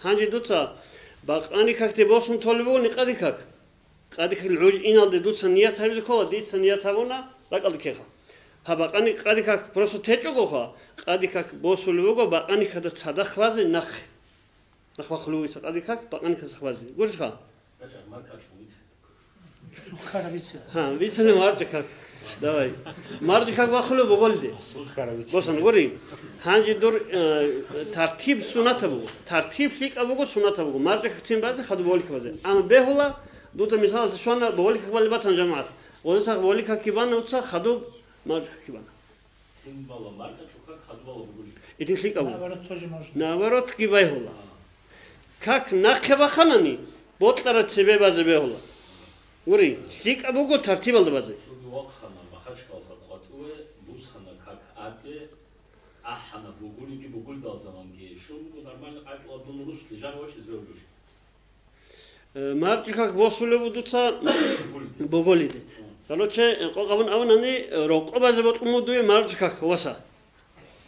Гьанже дуца бакъани какде босун толеб бугони къаде как. Къаде как гӀуж иналде дуца ният гьабизе ккола, дица ният гьабуна, ракӀалде ккеха. Гьаб бакъани къаде как просто течӀогоха, къаде как босулеб буго бакъани какда цадахъ базе нахъе. Нахъ бахъулев вугевица къаде как, бакъани какда цадахъ базе. Гурищха? Гьа, бицани марчӀа как. Давай. МарчӀа как бахъулев буголиде. Босан гури. Гьанже дур, э, тартиб сунатаб буго. Тартиб лъикӀаб буго, сунатаб буго. МарчӀа какцин базе, хадуб богьулихъ базе. Амма бегьула, дуца мисалалъе щвана, богьулихъ как балеб батана жамагӀат. Гъоза цадахъ богьулихъ как бана, дуца хадуб марчӀа как бана. Цин бала марчӀа как, хадуб бала буголихъ. Итин лъикӀаб буго. Наоборот, тоже можно. Наоборот, ги бегьула. А. Как нахъе бахъанани, бокьараб цебе базе бегьула. Гури, лъикӀаб буго тартибалда базе. Цоги вахъана Махачкаласа къватӀиве, бусана как аде, ахӀана бугулиги бугулдал заманги. Щун буго нормально къайкъула дун рус лижан вачӀиз бегьулищ? Э, марчӀа как босулеб буго дуца буголиде. Короче, э, къокъ абун абунани, э, рокъоб базе бокьун буго дуе марчӀа как, васа.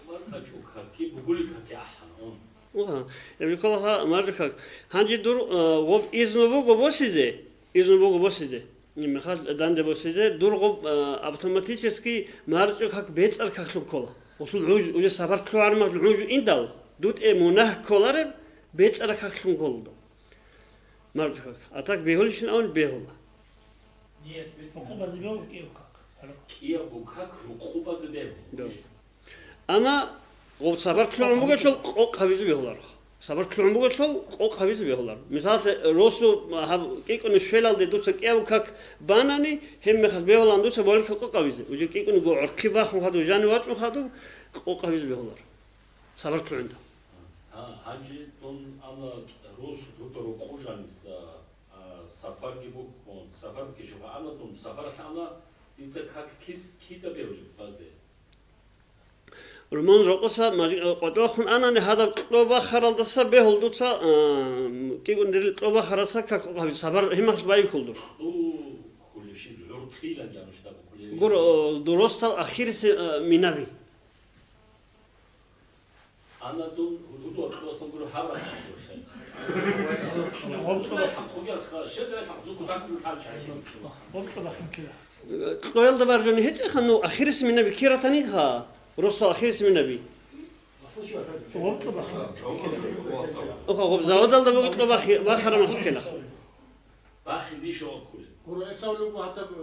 Маркачук каки, бугули каки ахӀана, ун. Уха, я бикола ха, маркачук как. Гьанже дур, э, гъоб изну буго босизе, изну буго босизе. Михал данде босизе, дур гъоб, э, автоматически маркачук как бецӀар каклъун ккола. Усул гӀуж, уже сапар лъугӀармал гӀуж индал, дутӀе мунагь кколареб, бецӀара каклъун ккола. Маркачук как. А так бегьулищин авун бегьула. Нет, бегьула. Рукъубазе бегьула, кӀияб как. КӀияб как рукъубазе бегьула. Бегьула. Амма гъоб сапар лъугӀун бугелъул къокъ гьабизе бегьуларо. Сапар лъугӀун бугелъул къокъ гьабизе бегьуларо. Мисалалъе, росу гьаб кӀикӀуни щвелалде дуца кӀияб как банани, гьеб мехалъ бегьулаан дуца богьулихъ къокъ гьабизе. Уже кӀикӀуниго гӀорхъи бахун хадуб, жанив вачӀун хадуб, къокъ гьабизе бегьуларо. Сапар лъугӀиндал. А, гьанже дун ана рос дударо къужаниса, а, сапарги букӀун, сапар букӀищ ана дун, сапаралъ ана дица как кис кида бегьулеб базе? Румун рокъоса маж-, къватӀивахун анани, гьадаб кьо бахаралдаса бегьул дуца, а, кӀикӀун дирил кьо бахараса как гьабизе сапар гьимахъ байбихьул дур. Ду хулешин гӀур килан ямуштаб хулеви. Гур, о, дуростал ахирси, а, минаби. Ана дун гьудул вахъасан гуро гьаб рахъасе вахъе. Гъоб кьо бахъин. Гьаб хъугерха, шедрай хъугу такун лъанча. Гъоб кьо бахъин кила. Кьоялда баржани гьечӀеха, ну, ахирис минаби кира таниха, росал ахирис минаби. Гъоб кьо бахъин. Оха, гъоб заводалда буго кьо бахи-, бахара махкела. Бахизе щолккулел. Гуро, гӀисавлуго гьатӀаб, э,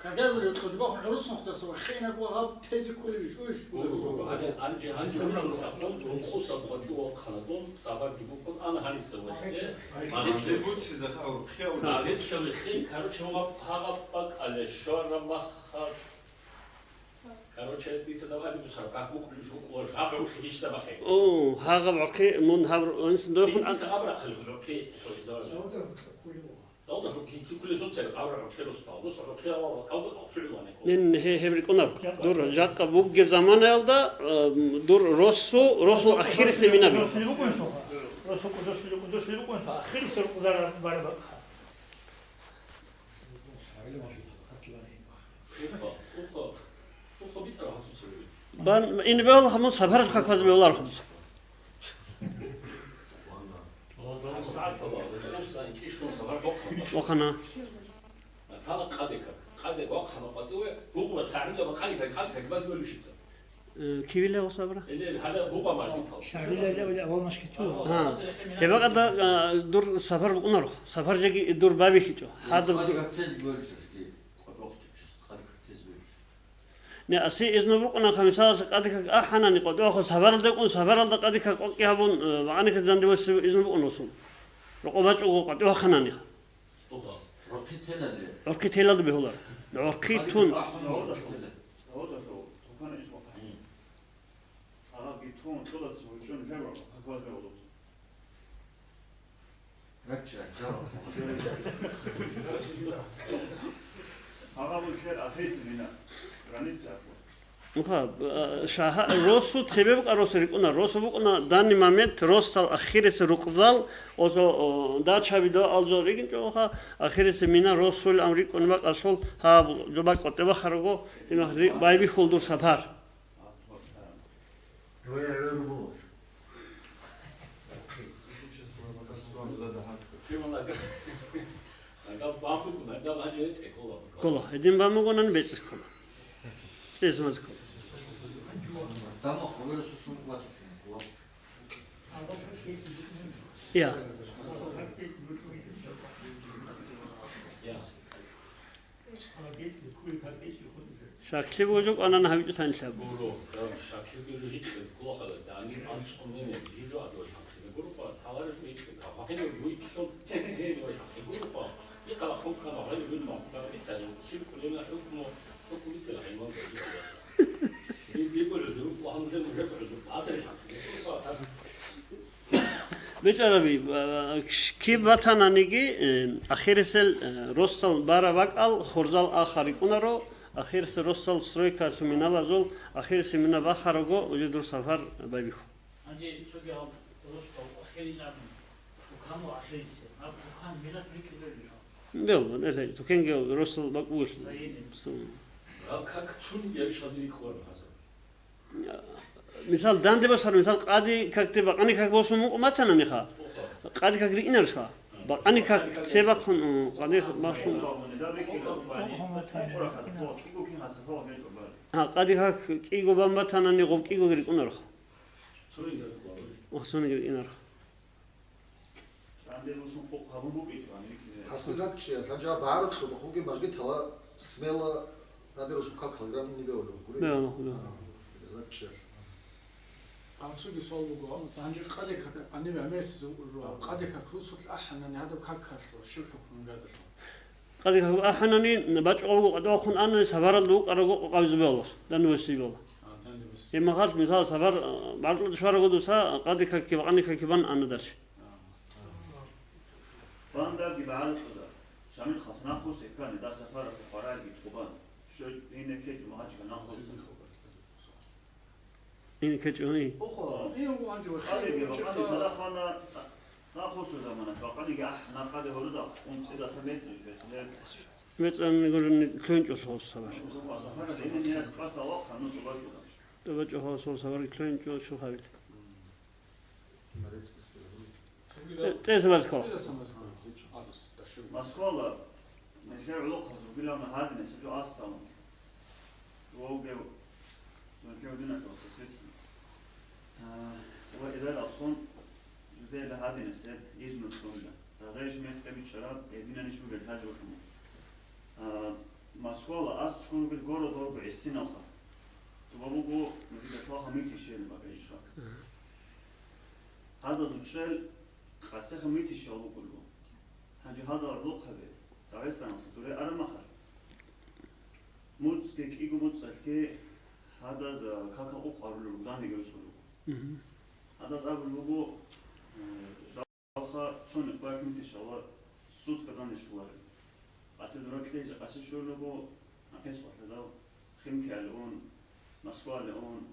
хагагулев кьодибахун гӀурус нухдаса ва хинаб ва гьаб тезе кколевищ, уйш? Гуро, гуро, гьанже, гьанже, гьанже гӀурус нухдасан рукъуса къватӀив вахъана дун, сапарги букӀун, ана гьаниса вахъе. Гьанже буцизе ха, урхъяв. Гьанже вахъе, короче, гьаб гьаб бакӀале щвара махха. Короче, дица давай бусара, как букӀулищ букӀулаш, гьаб гӀурхъи гьищ сабахъе. О, гьагъаб гӀурхъи, мун гьаб, инсан дойхун. Дица гьаб рахъал гӀурхъи, то изавал. Заводах рукин кикулесо цер гьаб гӀурхъи рустал, рус гӀурхъи авал, кавда калтугӀилане. Нин, гье-, гьеб рикӀкӀунаб. Дур жакъа бугеб заманаялда, э, дур росу, росу ахирисеб минаби. Росу кӀудошлъи, кӀудошлъи рукӀуншо, ахирисеб рукъзараб барабахъа. Бан, ин бегьулаха мун сапаралъ каквазе бегьулархун. Вахана. Э, кивила ва сабра? Гьа. Гьебакъада, а, дур сапар букӀунаро. Сапар жеги дур бабихьичӀо. Гьадаб дур. Не, аси изну букӀунаха, мисалалъе, къаде как ахӀанани къватӀивахун сапаралда кӀун, сапаралда къаде как къокъи гьабун, э, вагӀаниха данде восизе изну букӀун росун. Рокъо бачӀого къватӀивахъананиха. Рохъи телалде. Рохъи телалде бегьулар. Рохъи тун. Гьача, гьача. Гьагъаб лъер ахирисеб мина, граница ахъо. Уха, а, шагьа-, росу цебе букӀа росу рикӀкӀуна. Росу букӀуна данный момент росал ахирисеб рукъзал, озо, о, дачаби доал жо ригинчӀо, уха, ахирисеб мина росул ам рикӀкӀун бакӀалъул, гьаб жо бакӀ къотӀе бахарого, имахъ ри-, байбихьул дур сапар. Ккола, гьедин бан бугонани бецӀи ккола. ЦӀесмаз ккола. Я. Шаклъи божо кӀванан гьавичӀо танилъаб. Гуро, гьав шаклъи божо гьечӀез кколахъала, дани анцӀунене жижо адула шаклъизе гурухъа, талараш гьечӀез, гьав гьенив гуйтлъун, гьенив шаклъи гурухъа, ихъа хъулкъана гьенив вин махъ, гьав бицали, ширкулина хӀукму, хӀукму бицала гьимал бицала. Би, би гурузу, ва гьанже мужа гурузу, адре шаклъизе гурухъа, БичӀараби, а, киб батананиги, э, ахирисел, э, росал бара бакӀал, хорзал аха рикӀунаро, ахирисел росал стройкалъул минабазул, ахирисел мина бахарого, уже дур сафар байбихьу. Гьанже цоги гьаб росал ахирилан, тукану ахирисе, гьаб тукан милат рикӀкӀинарищ? Бел, эле, тукенги росал бакӀ бугелъул. Гьаб как цун гьаб шадри кколаро гьазаб. Мисал, данде босар, мисал, къади какде бакъани как босун мукъ матананиха. Къади как рикӀинарищха? Бакъани как це бахъун, м, къади бахъун. А, къади как кӀиго бан батанани гъоб кӀиго рикӀунарха. Ох, цониги рикӀинарха. Данде босун къокъ гьабун букӀинчӀо гьаниб рикӀкӀине. Гьасил рачча, лъанча багӀарулъул бахъуги мажги тала смела данде босун как килограмм ине бегьулев гури? Бегьулев, бегьулев. А, рачча. Гьанцоги суал буго, гьанже къаде как, гьаниб гӀемерисез жуа, къаде как русулъ ахӀанани гьадаб какалъул щиб хӀукму гадалъул? Къаде как ахӀанани, бачӀого къадавахъун анани, сабаралда вукӀараго къокъабизе бегьулас, данде босизе бегьула. А, данде босизе. Гьеб махалъ, мисал, сабар, а, бартӀулда щварагодуса, къаде какги бакъани какги бан ана дарчи. Бандаги багӀарулъуда, Шамил хъалцӀанахъус эккани, дас сапаралъе хвараги тӀубан, щой ине ккечӀо магьачӀга нахъус. Ине ккечӀо, и? Охо, и угу гьанже ва къадиги, хӀалиги бакъани цадахъ бана, нахъусу замана, бакъаниги ахӀ, накъаде гьоруда, унцӀидаса мецӀи жуе, лер. МецӀан гурони лъугьинчӀо сабар. Ва сапаралъе ине ният къасда вахъа, ну тӀубачӀо. ТӀубачӀо сабар лъугьинчӀо, щухабил. ТӀе-, тӀезабазго. Москвала, нилъер гӀолохъаб ругилан гьадинас жо асал. Вовгев, нилъер гьадинас васасвецӀан. А, ва идал аскъун жудел гьадинас гьеб изну кьунила. Дазайищ мекъ бичӀчӀараб, гьединанищ бугел гьази вахъине. А, Москвала аскӀун ругел городалго гӀисиналха. ТӀуба буго, нугида лъалха митишел бакӀайищха. Мгм. Гьадаз учӀел къасеха митишал букӀулго. Гьанже гьадал гӀолохъаби, Дагъистаналъа дуре арамахал. МуцӀги кӀиго муцӀалъги гьадаз, а, какал къукъ гьарулел руго, данде герусулел руго. Мгм. Гьадаз абулеб буго, э, Ха, цо никъ балъ митишала сутка данде щоларел. Къасе дура кьезе, къасе щолего, нахъес хвалъадал, Химкияле ун, Москвале ун,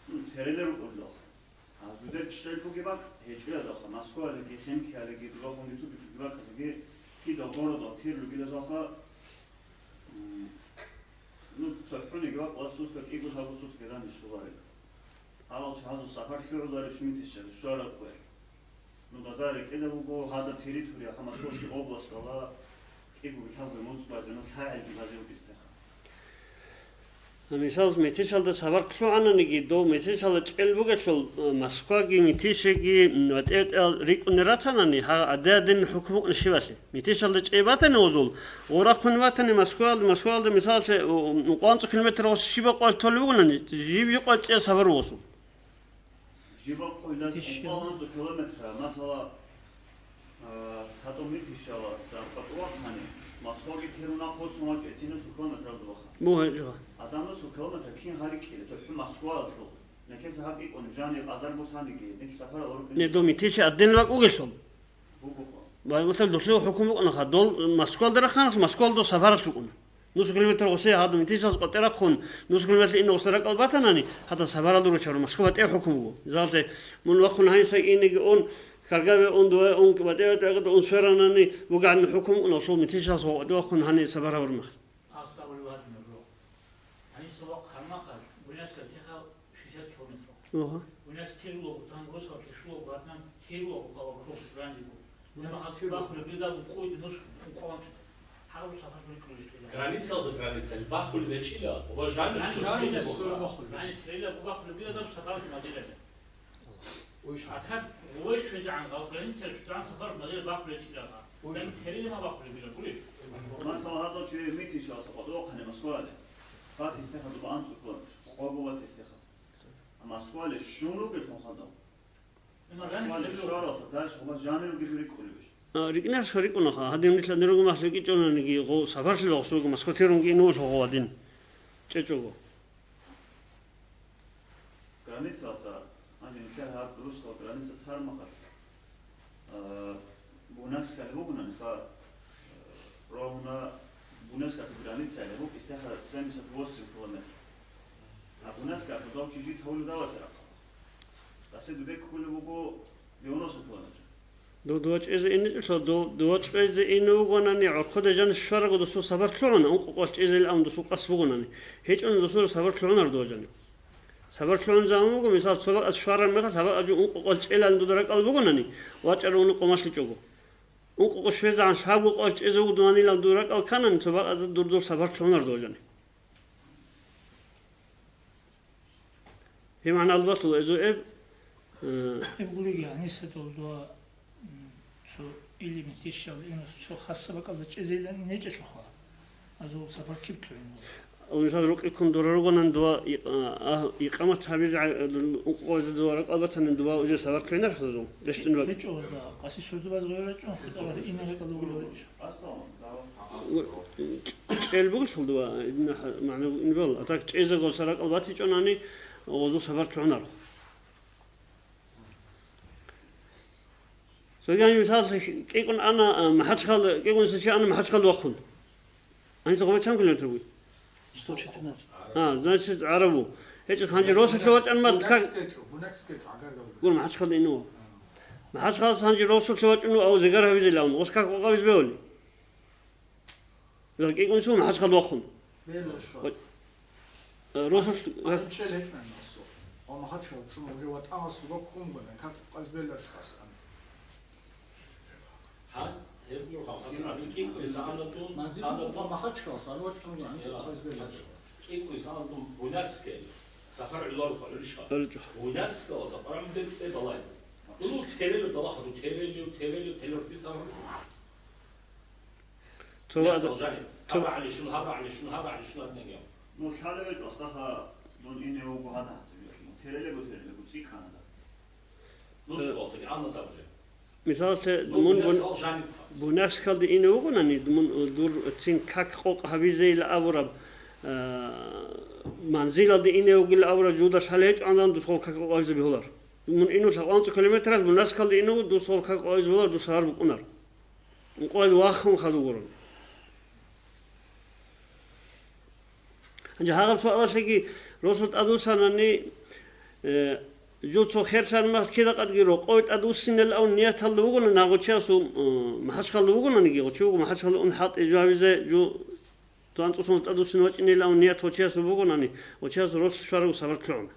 ну, терелер рукӀурлахъ. А жудер чӀел бугеб бакӀ, гьечӀоялдалха, Москвалеги, Химкиялеги, дурахунги цуги-цуги бакӀалъеги, кидал городал тир ругелазалха, м, ну, цохӀониги бакӀ ва сутка кӀиго лъабго сутка данде щоларел. Гьалал чи гьазул сапар лъугӀуларищ митичӀеб щвараб къоялъ? Ну, даза рекӀелаб буго гьадаб территория, Московский областьала кӀиго лъабго муцӀ базе, ну, лъагӀелги базе вукӀизе тӀаха. Мисал, метечалда сапар лъугӀананиги, дов метечалда чӀел бугелъул, э, Москваги, метечеги, м, ва тӀе-, тӀе-, рикӀкӀунел ратанани, гьа, гӀадин-гӀадин хӀукму букӀуна щибалъе. Метечалда чӀей батани гъозул, ва рахъун ватани Москваялда, Москваялда, мисалалъе, у, у, кӀванцӀ километр гъос щибаб къоялъ толеб бугонани, жиб-жиб къоялъ цӀияб сапар гъосул. Жибаб къоялъ Ишшо. Укъвал анцӀу километра, масала, а, гьатӀун митишаласа къватӀувахъани, Москваги терун ахъосун вачӀе, цинусул километралда ваха. Мугьа жо. Адамусул километра кин гьарикӀкӀине, цохӀо Москваялъул. Нилъеца гьаб икӀун, жаниб азар бутаниги, нил сапарал урукъин. Не, дов метечи адден вакӀ вугелъул. Бугоха. Ва, мисал, дулъул хӀукму букӀунаха, дол Москвалда рахъаналъ, Москвалда сапаралъ рукӀуна. Нус километр гъосе гьадин, метричияс къватӀе рахъун, нус километр инна гъосе ракӀал батанани, гьадин сапаралда руччаро, Москва батӀи хӀукму буго. Мисалалъе, мун вахъун гьанисай инеги ун, Каргаве ун, дуве ун, батӀи-батӀи ун сверанани, бугагӀан хӀукму ун, гъолъул метричияс къватӀе вахъун гьаниб сапар гьабураб мехалъ. Гьаниса ва Хъармахалъ, Буйнакскалъ техал шестьдесят километр. Ага. Буйнакск тирулого, там Росалъе шулаго, гьадинан тирулого хъала круг ранило. Буйнакск тирулого. Бахулеб гьадаб къойди нус ункъоялда. Гьаб сапар кьурищ кьела. Границалда граница, бахулеб гьечӀила, ва жаниб жаниб сурсилеб сурсилеб бахулеб. Яни тирила бахулеб гьадаб сапар мазилаби. Ой, шу. Гьатаб гъой щвезегӀан, гъал границаялъ щвезегӀан сапар мазила бахулел чӀила гъа. Ой, шу. Териле ма бахулеб била гури. Масала, гьадав чи митинщаласа къватӀивахъани Москваялде. Батис техадуба анцӀго километр. Къого батис техад. А Москваялде щун ругелъул хадав. Москваялде щваралса дальше гъуба жанир ругел рикӀкӀулебищ? А, рикӀкӀинарха рикӀкӀунаха. Гьадин нилъ гьадин руго махлъи рикӀкӀичӀонаниги, гъо сапарлъила гъос руго Москва терунги инугъулъа гъо гьадин. ЧӀечӀого. Границалъа, гьанже нилъер гьаб русдал граница тармахалъ, а, Буйнакскалъ бугони, ха, а, ровно Буйнакскалъ границаялъ буго истеха семьдесят восемь километр. А Буйнакскалъ дов чи жит гьавулев даласе рахъа. Тасе дубек кколеб буго девяносто километр. Дов дова чӀезе иничӀелъул, дов дова чӀезе ине вугонани, гӀорхъоде жанис щварагу досул сапар лъугӀана, ункъо къвалъ чӀезейилан досул къасд бугонани. ГьечӀони досул сапар лъугӀунар дова жанив. Сапар лъугӀун заман буго, мисал, цо бакӀас щвараб мехалъ, гьаб бакӀ жо ункъо къвалъ чӀелан дуда ракӀал бугонани, вачӀарав ункъо малъичӀого. Ункъо къо щвезегӀан лъабго къвалъ чӀезе вугодунанилан дуда ракӀал канани, цо бакӀазда дурдул сапар лъугӀунар дова жанив. Гьеб магӀна албатула эзу эб, э, Эб гуриги, гьаниса дол дова, м, цо илимит ишал, ин цо хасса бакӀалда чӀезейилан нечӀелъулха. Азул сапар киб ккевин? Ал мисал рукъи кун дора ругонан дова икъ-, а, а, икъамат гьабизе гӀай-, ункъозе дова ракӀал батанин дова уже сапар ккевинар хазул. Дестин ракӀ. ГьечӀо, да, къаси сурдубаз гъой рачӀун, хутӀа ва ина ракӀал гури. ЧӀел бугелъул дова, ин ха-, магӀна ин бал. А так чӀезего саракъал батичӀонани, гъозу сабар лъугӀунаро. Цоги гьаниб мисал кӀикӀун ана, а, МахӀачхъал, кӀикӀун сачи ана МахӀачхъал вахъун. Аниса гъобе чан километр буй? Сто четырнадцать. А, значит, гӀарабу. ГьечӀ ханжи росулъе вачӀан мал как? Гур МахӀачхъал инув. МахӀачхъалас гьанже росулъе вачӀун, ав зигар гьавизелавун, гъос как къокъавиз бевали? Ва кӀикӀунсул МахӀачхъал вахъун. Белла шва. Ва, э, росулъ Анчел гьечӀо насо. Ва МахӀачхъал чума уже ватӀамас лугок хумгана, как къаз белла швас ан. Гьан, гьеб гуро хал, хасан абикин, кӀиса анатун, Назим анатун. Ва МахӀачхъал сарват чума, Я, къаз белла шва. КӀиса анатун Буйнакске, сахар гӀуларухъа, гӀуришха. ГӀуришха. Буйнакскала сахар амде цӀе балай. Улу терелу далахъа, ду терелиу, терелиу, терелиу, ти сахар. Цо Нес ваъда-, должали. цо Гьаб гӀалишун, гьаб гӀалишун, гьаб гӀалишун аднеги. Ну, лъалеб гьечӀо, астаха, дун ине вуго гьада гьасаб яхъин. Терелего, терелего, цӀикӀкӀана да. Ну, Э, суал саги, амма да уже. Мисалалъе, Ну, мун нес бун-, алжани. Буйнакскалде ине вугонани, мун, э, дур цин как къокъ гьабизейила абураб, э, манзилалде ине вугила абураб жуда лъалеб гьечӀо, андан дусгъо как къокъ гьабизе бегьулар. Мун инулъа анцӀу километрал Буйнакскалде ине вуго, дусгъо как къокъ гьабизе бегьулар, дус гьар букӀунар. Ункъоялда вахун хадув гурун. Гьанже гьагъаб суалалъеги росулъ тӀадвуссанани, э, жо цо херлъан мах кида къадги рокъове тӀадвуссинел ав нияталда вугони, нагъучиясул, э, МахӀачхъалда вугонаниги, гъучи вуго МахӀачхъалда ун хӀалтӀи жо гьавизе, жо цо анцӀусун тӀадвуссин вачӀинел ав ният гъучиясул бугонани, гъучиясул рос щварав сабар лъугӀуна.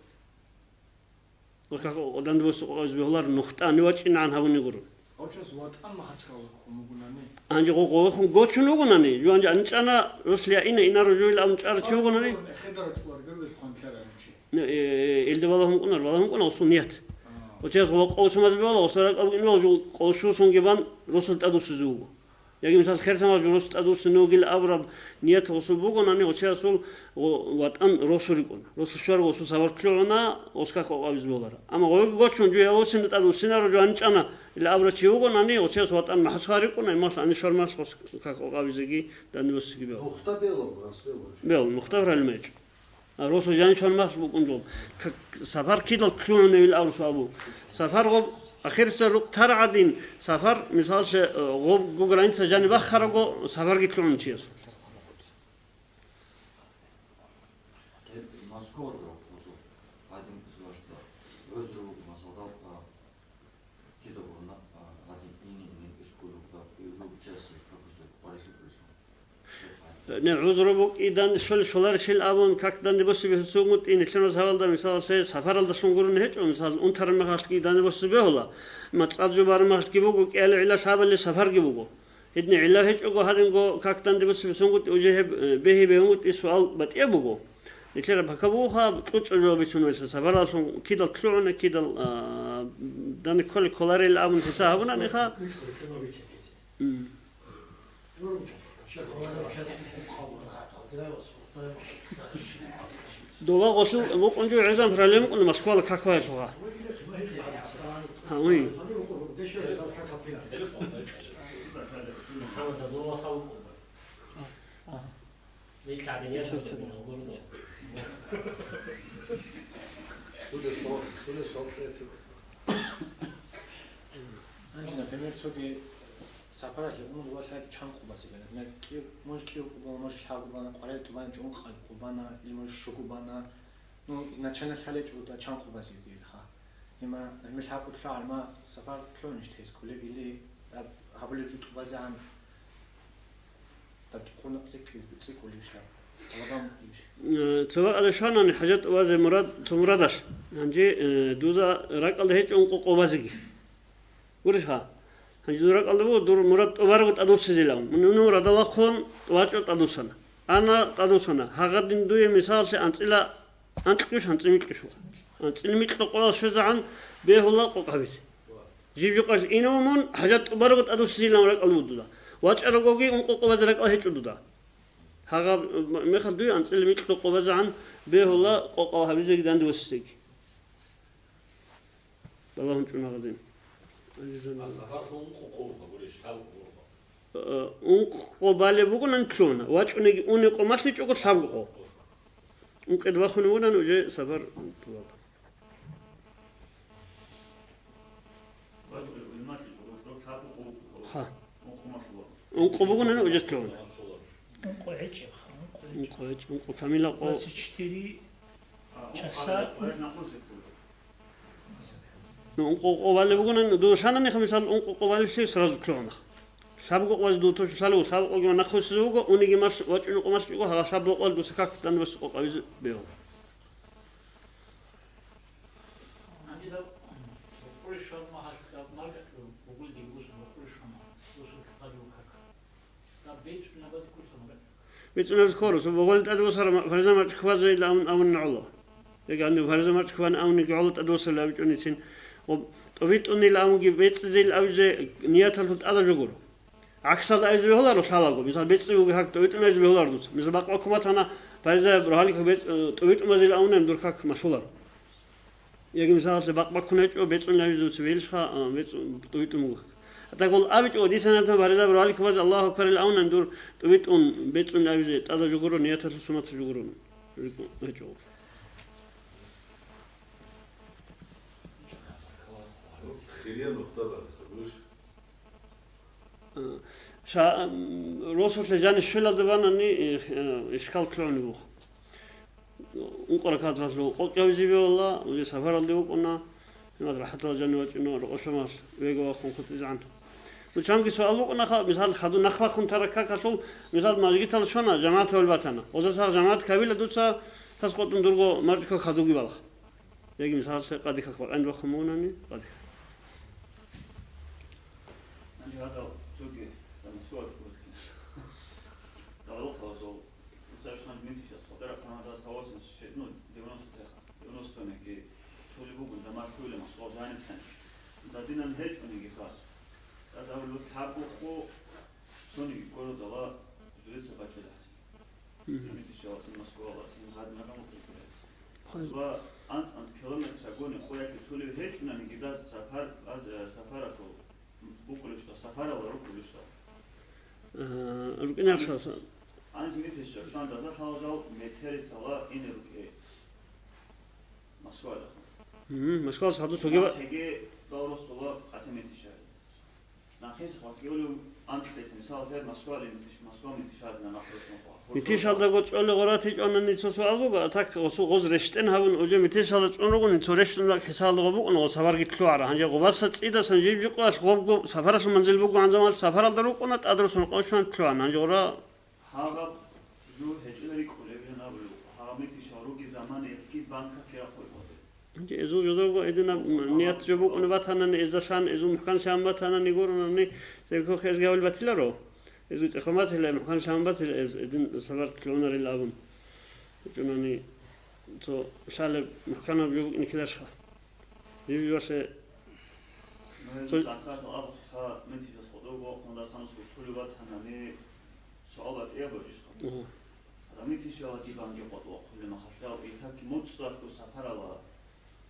Гъос как дандбосукъ гъоз бегьулар нухтани вачӀинегӀан гьабуни гуро. Гъочас ватӀан МахӀачхъала ккун бугунани? Гьанже гъо-, гъовехун гочун вугунани, жо гьанже анчӀана, рус лъаина, инаро жойил абун чӀарав чи вугунани? Эхедара чӀвар гурбелъ хъван лъаранчи. Э, э, элде балагьун кӀунар, балагьун кӀуна гъосул ният. А. Гъочияс гъо-, къовсамаз бегьула, гъосда ракӀаб ин бал, жо къовшусунги бан русул тӀадвуссизе вуго. Яги, мисал, херсамал журус тӀадвуссине вугил абураб ният гъусул бугонани, гъучиясул гъо-, ватӀан росу рикӀун. Росу щвар гъусул сабар лъугӀуна, осках къокъабиз болара. Амма гъойги гочун, жуя вуссина тӀадвуссинаро жо анчӀана, ила абурав чи вугонани, гъучияс ватӀан МахӀачхъа рикӀуна, ималъ ани щвар малъ осках къокъабизеги данибуссиги бел. Нухта бело, рас бело. Бел, нухта гьралмечӀ. Росу жанчван махъ букӀун жо. К-, сапар кидал лъугӀуневил абу суал буго. Сапар гъоб, ахирса рукъ тар гӀадин, сапар, мисаллъе, э, гъоб гу граница жани баххараго, сапарги лъугӀун чияс. Гьоркьоб гьезул гьадин, гьезул гьадин, масалда, а, кида гьорна, а, гьадин, ини-ини, ускулукда, и рубчаси, как узур, къварилъи кьуллъун. Не, гӀузру букӀидан щол-, щоларищил абун, как данде босизе бегьулъунгутӀи, нилъер мазгьабалда, мисалалъе, сапаралдалъун гурони гьечӀо, мисал, унтараб мехалъги данде босизе бегьула. МацӀал жо бараб мехалъги буго, кӀиялеб гӀилла лъабали сапарги буго. Гьедин гӀилла гьечӀого гьадинго как данде босизе бегьулъунгутӀи, уже гьеб, э, бегьи бегьунгутӀи суал батӀияб буго. Нилъер бакабуха кьучӀаб жо бицунелъул сапаралъун кидал лъугӀуна, кидал, а, данде кколел кколарел абун хӀисаб гьабунаниха. М. Доба гъолъул букъун жо гӀезан проблема кьуна Москвала какваялъугъа. Гьавин. Например, цоги сапаралъе унел валъа чан къо базила, например, кӀи-, может, кӀиго къо бана, может, лъабго бана, къваригӀел къо бана, чӀункъал къо бана, или, может, щуго бана. Ну, изначально лъалечӀо чан къо базилги илха. Има, например, лъабго лъугӀа, ма сапар лъугӀунищ тез кколеб, или даб гьабулеб жо тӀубазегӀан. Э, цо бакӀалде щванани хӀажат тӀубазе мурад, цо мурадалъ. Гьанже, э, дуда ракӀалда гьечӀо ункъо къо базеги. Гурищха? Гьанже дуда ракӀалда буго дур мурад тӀубарабго тӀадвуссизилан. Мун, ну, радал вахъун вачӀун тӀадвуссана. Ана тӀадвуссана. Гьагъадин дуе мисалалъе анцӀила анкьчӀищ, анцӀила микьчӀищ. АнцӀила микьго къоялъ щвезегӀан бегьула къо къабизе. Жиб-жиб къоялъ инев мун, хӀажат тӀубарабго тӀадвуссизилан ракӀалда буго дуда. ВачӀарагоги ункъо къо базе ракӀалда гьечӀо дуда. Гьагъаб мехалъ дуе анцӀила микьго къо базегӀан бегьула къо къо гьабизеги данде босизеги. Балагьун чӀун гьагъадин. Азизан. Э, ункъо къо балеб бугонан лъугӀуна. ВачӀунеги уни къо малъичӀого лъабго къо. Ункъеда вахунев вугонан уже сапар тӀубаб. Ха. Ункъо бугонани уже лъугӀуна. Ункъо гьечӀеб, ха, ункъо гьечӀеб. Ункъо гьечӀ, ункъо камила къо. Двадцать четыре часа. Ну, ункъо къо балеб бугонани, дуда лъананиха, мисал, ункъо къо балеблъи сразу лъугӀуна. Лъабго къо базе дуда тушалъ лъалев, лъабго къоги ма нахъвуссизе вуго, униги малъ-, вачӀунев къо малъичӀого, гьагъа лъабго къоялъ дуса как данде босизе къо къабизе бегьула. БецӀунеб хьорус, богьулин тӀаде босараб фариза марчӀи кквазейилан абун гӀоло. Яги гьаниб фариза марчӀи ккван абуниги гӀоло тӀаде босарилан абичӀоницин. Ва тӀубитӀунилан абунги бецӀизейилан абизе нияталъул тӀадаб жо гуро. ГӀаксалда абизе бегьуларо лъалаго. Мисал, бецӀи буго как тӀубитӀун абизе бегьуларо дуца. Мисал, бакъ баккун батана, фаризаяб рогьалихъ бецӀ-, тӀубитӀун базейилан абунани дур как малъуларо. Яги, мисалалъе, бакъ баккун гьечӀо, бецӀунеб абизе дуца бегьилищха, а, бецӀ-, тӀубитӀун буго. ГьатӀа гьел абичӀого, дица нилъеда фаризаяб рогьалихъ базе Аллагьу акбарилан абунани дур тӀубитӀун бецӀунеб абизе тӀадаб жо гуро, нияталъул суннатаб жо гуро. РикӀкӀун гьечӀо. Хирияб нухда базухъе гурищ? Э, ша-, м, росулъе жанив щвелалде банани, э, э, ишкал лъугӀунеб буго. Ункъо ракагӀаталъул къо кӀабизе бегьула, уже сапаралде вукӀуна, гьимал рахӀаталда жанив вачӀуна, рокъов шамал вего вахун хутӀизегӀан. Ну, чанги суал букӀунаха, мисал, хадур нахъ бахун тараб какалъул, мисал, мажгиталде щвана, жамагӀаталде батана. Гъоза сагъ жамагӀат ккабила дуца, тас къотӀун дурго марчӀи как хадурги балагьа. Яги, мисалалъе, къаде как бакъанде бахъун бугонани, къаде как. Гьанже гьадал цоги, гьанже суал гурихъе. Давлахъ гьавазул, Муса ишгъан Дмитрийчас, къотӀараб хъанадас гьавасин, ну, девяносто теха, девяносто неги, толеб бугун, дамар хьуйла, масхула жаниб тан. Дадинан гьечӀониги хас. Даз гьавулев лъабго къо цониги городала журица бачӀела гьасин. Мгм. Дмитрийчалацин, Москвалацин, гьадинаб Хъан- Ва анцӀ-анцӀ километр гьагони къоялъе толев гьечӀунаниги даз сапар, аз, э, сапаралъул букӀулищ, сапаралда рукӀулищ. Э, рукӀиналъаса. Анз метрищ, шуан даза халал жал метерисала ине рукӀе. Москвада. Мгм, Москвалас хадур цоги ва- Теге дал росула къасим метрищ. Нахъисеб вакъиулев анцӀдеса, мисал, гьеб Москвалин, Москва митишадна нахърусон хъуа. Митишалдаго чӀоле гъоратичӀонани цо суал буго, а так гъосу гъоз рещтӀен гьабун, уже митишалда чӀун ругони цо рещтӀунда хӀисалда гъо букӀун гъо сапарги лъугӀара. Гьанже гъобаса цӀидасан жиб-жиб къоялъ гъобго сапаралъул манзил буго гӀанзамал сапаралда рукӀуна, тӀадрусун къошван лъугӀана. Гьанже гъора гьабаб жо гьечӀила рикӀкӀулеб жан абулеб, гьаб митишал руги заманаялъги банка ккела хъугьине. Гьанже эзул жодорго эдинаб ният жо букӀунеб батанани, эзда лъан эзул мухӀкан лъан батанани гуронани, цевехъ эзги гьавил батиларо. Эзги цӀехо батила, мухӀкан лъан батила эз, эдин сабар лъугӀунарил абун. ГьечӀонани цо лъалеб мухӀканаб жо букӀине ккеларищха? Жив-живалъе цо- Суал батӀияб бачӀищха? Гьу. Гьаниб пишалаги банги къотӀ вахъулеб махалъ, итаки муцӀцӀалъго сапарала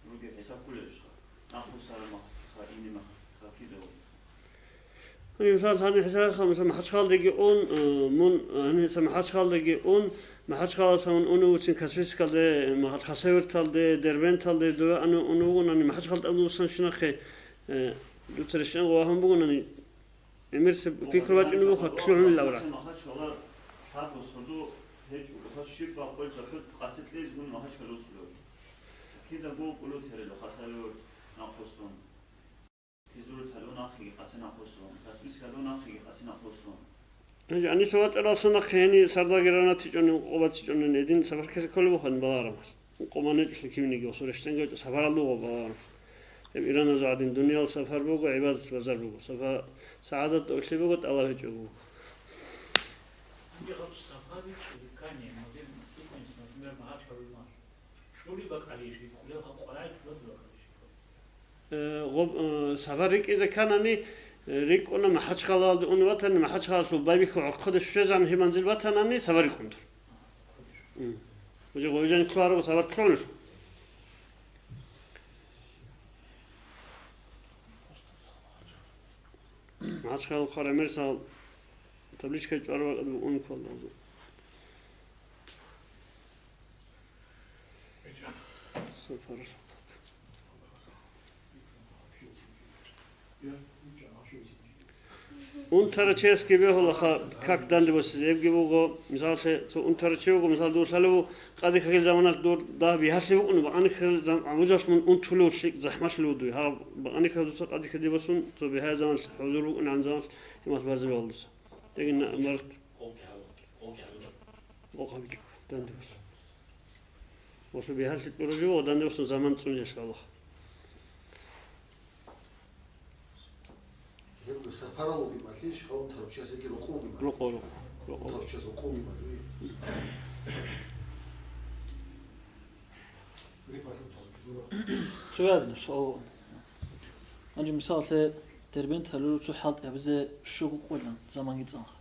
ругеб хӀисаб кколебищха? Нахъ русараб махалъгиха, ине махалъгиха кидаго. Гьаниб мисал, гьаниб хӀисаб, мисал, МахӀачхъалдеги ун, э, мун, э, гьаниб гьесда МахӀачхъалдеги ун, МахӀачхъаласа мун унев вуцин Каспийскалде, махалъ Хасавюрталде, Дербенталде, дова ана унев вугони, МахӀачхъалда абулсан щинахъе, э, дуца рещтӀен гъо вагьун бугони, ГӀемерисеб пикру бачӀунеб буха, лъугӀунел авараг. Махачкала лъабго сордо гьечӀо, гьас щиб бакъвел захӀмат къасе кьезегун Махачкала русулев. Кидаго кӀулутарила Хасавюрт нахъвуссун. Кизур талун ахъиги къасе нахъвуссун. Каспийскалун ахъиги къасе нахъвуссун. Гьанже гьаниса вачӀаралса нахъе гьени сардагирана тичӀони, къо батичӀони, гьедин сапар ккезе кколеб буха балагьарамас. Къо ман гьечӀолъи кивниги, ва сурештенги гьечӀо сапаралда гъо балагьарамас. Гьеб Ираназул гӀадин, дуниял сапар буго, гӀибадат базар буго. Сапа-, сагӀадат тӀокӀлъи буго, тӀалаб гьечӀого буго. Гьанже гьаб сапар рикӀкӀине ккани, например, Махачкалалъ чӀури бакӀалищ рикӀкӀулев, гьаб къваригӀел чӀури бакӀалищ рикӀкӀулев? Э, гъоб-, э, сапар рикӀкӀизе кканани, э, рикӀкӀуна Махачкалалде ун ватани, Махачкалалъул байбихьул гӀорхъоде щвезан гьеб манзил батанани, сапар рикӀкӀун дур. М. Уже гъой жан ккараб сапар кколел. Махачкала хъвараб мерсал табличка чӀвараб ун кколел. Сапар. Унтарав чиясги бегьулаха, как данде босизе. Гьебги буго, мисаллъе, цо унтарав чи вуго, мисал, дур лъалев ву, къаде ккагил заманалъ дур дагь бигьалъи букӀун, бакъаниккал зам-, гӀамужалъ мун унтулев лъикӀ захӀмалъулев вугев. Гьаб бакъаниккал дуца къаде ккаде босун, цо бигьаяб заманалъ, хӀузур букӀун гӀан заманалъ, гьемалъ базе бегьулдаса. Тегин на-, март. Къокъ гьабичӀо, данде босун. Ва цо бигьалъи тӀура жо, ва данде босун заман цӀуниялъ балагь. Гьеб сапаралги малъи, шкалун тарчасаги рокъовги малъи. Рокъов, рокъов, рокъов. Тарчас рокъовги малъи. Цояз суал. Гьанже мисаллъе, Дербент гьалуру цо хӀалтӀи гьабизе щуго къоялъ заманги цӀанха.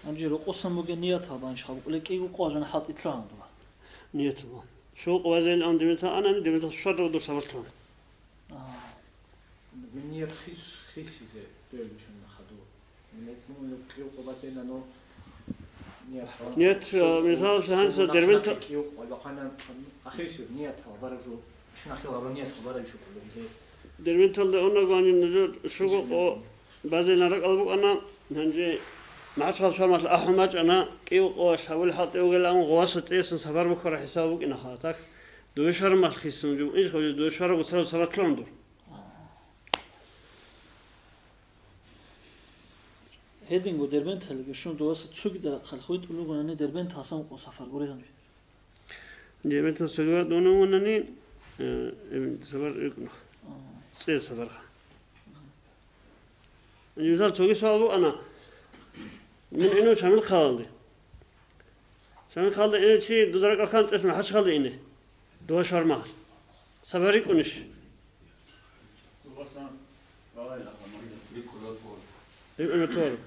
Гьанже рокъосан бугеб нияталда анщ хабукъулеб кӀиго къо жана хӀалтӀи лъугьана дуба. Нияталда. Щуго къо вазейилан Дербенталъ анани, Дербенталъ щварав дур сапар лъугьана. А. Ният хис-, хисизе дуе бицунеб хадур. Ният, ну, кӀиго къо бацейилан, ну, ният гьабун. Ният, э, мисаллъе, гьанса Дербенталъ кӀиго къо бахъана, ахирисеб ният гьабун бараб жо, щунахъе гьабураб ният гьабураб жо кколеб. Дербенталде унаго гьанив нужер щуго къо базейилан ракӀалда букӀана, гьанже Махачкъала швармалъ ахӀун бачӀана, кӀиго къоялъ гьабулеб хӀалтӀи бугилан гъоваса цӀеясан сапар бухьараб хӀисаб букӀинаха, так? Дуе швармалъ хисун жо, иш гъозе дуе шварав гуцарав сапар лъугьун дур. Гьединго Дербенталиги щун дуваса цогидал рахъалъ хвитӀулев вугони, Дербенталсан къо сапар гурегӀан. Дербенталъ цогидал дун вугони, э, эб-, сапар рикӀкӀуна. А. ЦӀеяс сапарха. Мисал, цоги суал букӀана. Мун ине Шамилхъалалде. Шамилхъалалде ине чи дуда ракӀалъан цӀеяс Махачкъалалде ине. Дова швармалъ. Сапар рикӀкӀунищ? РикӀкӀуна тӀвар.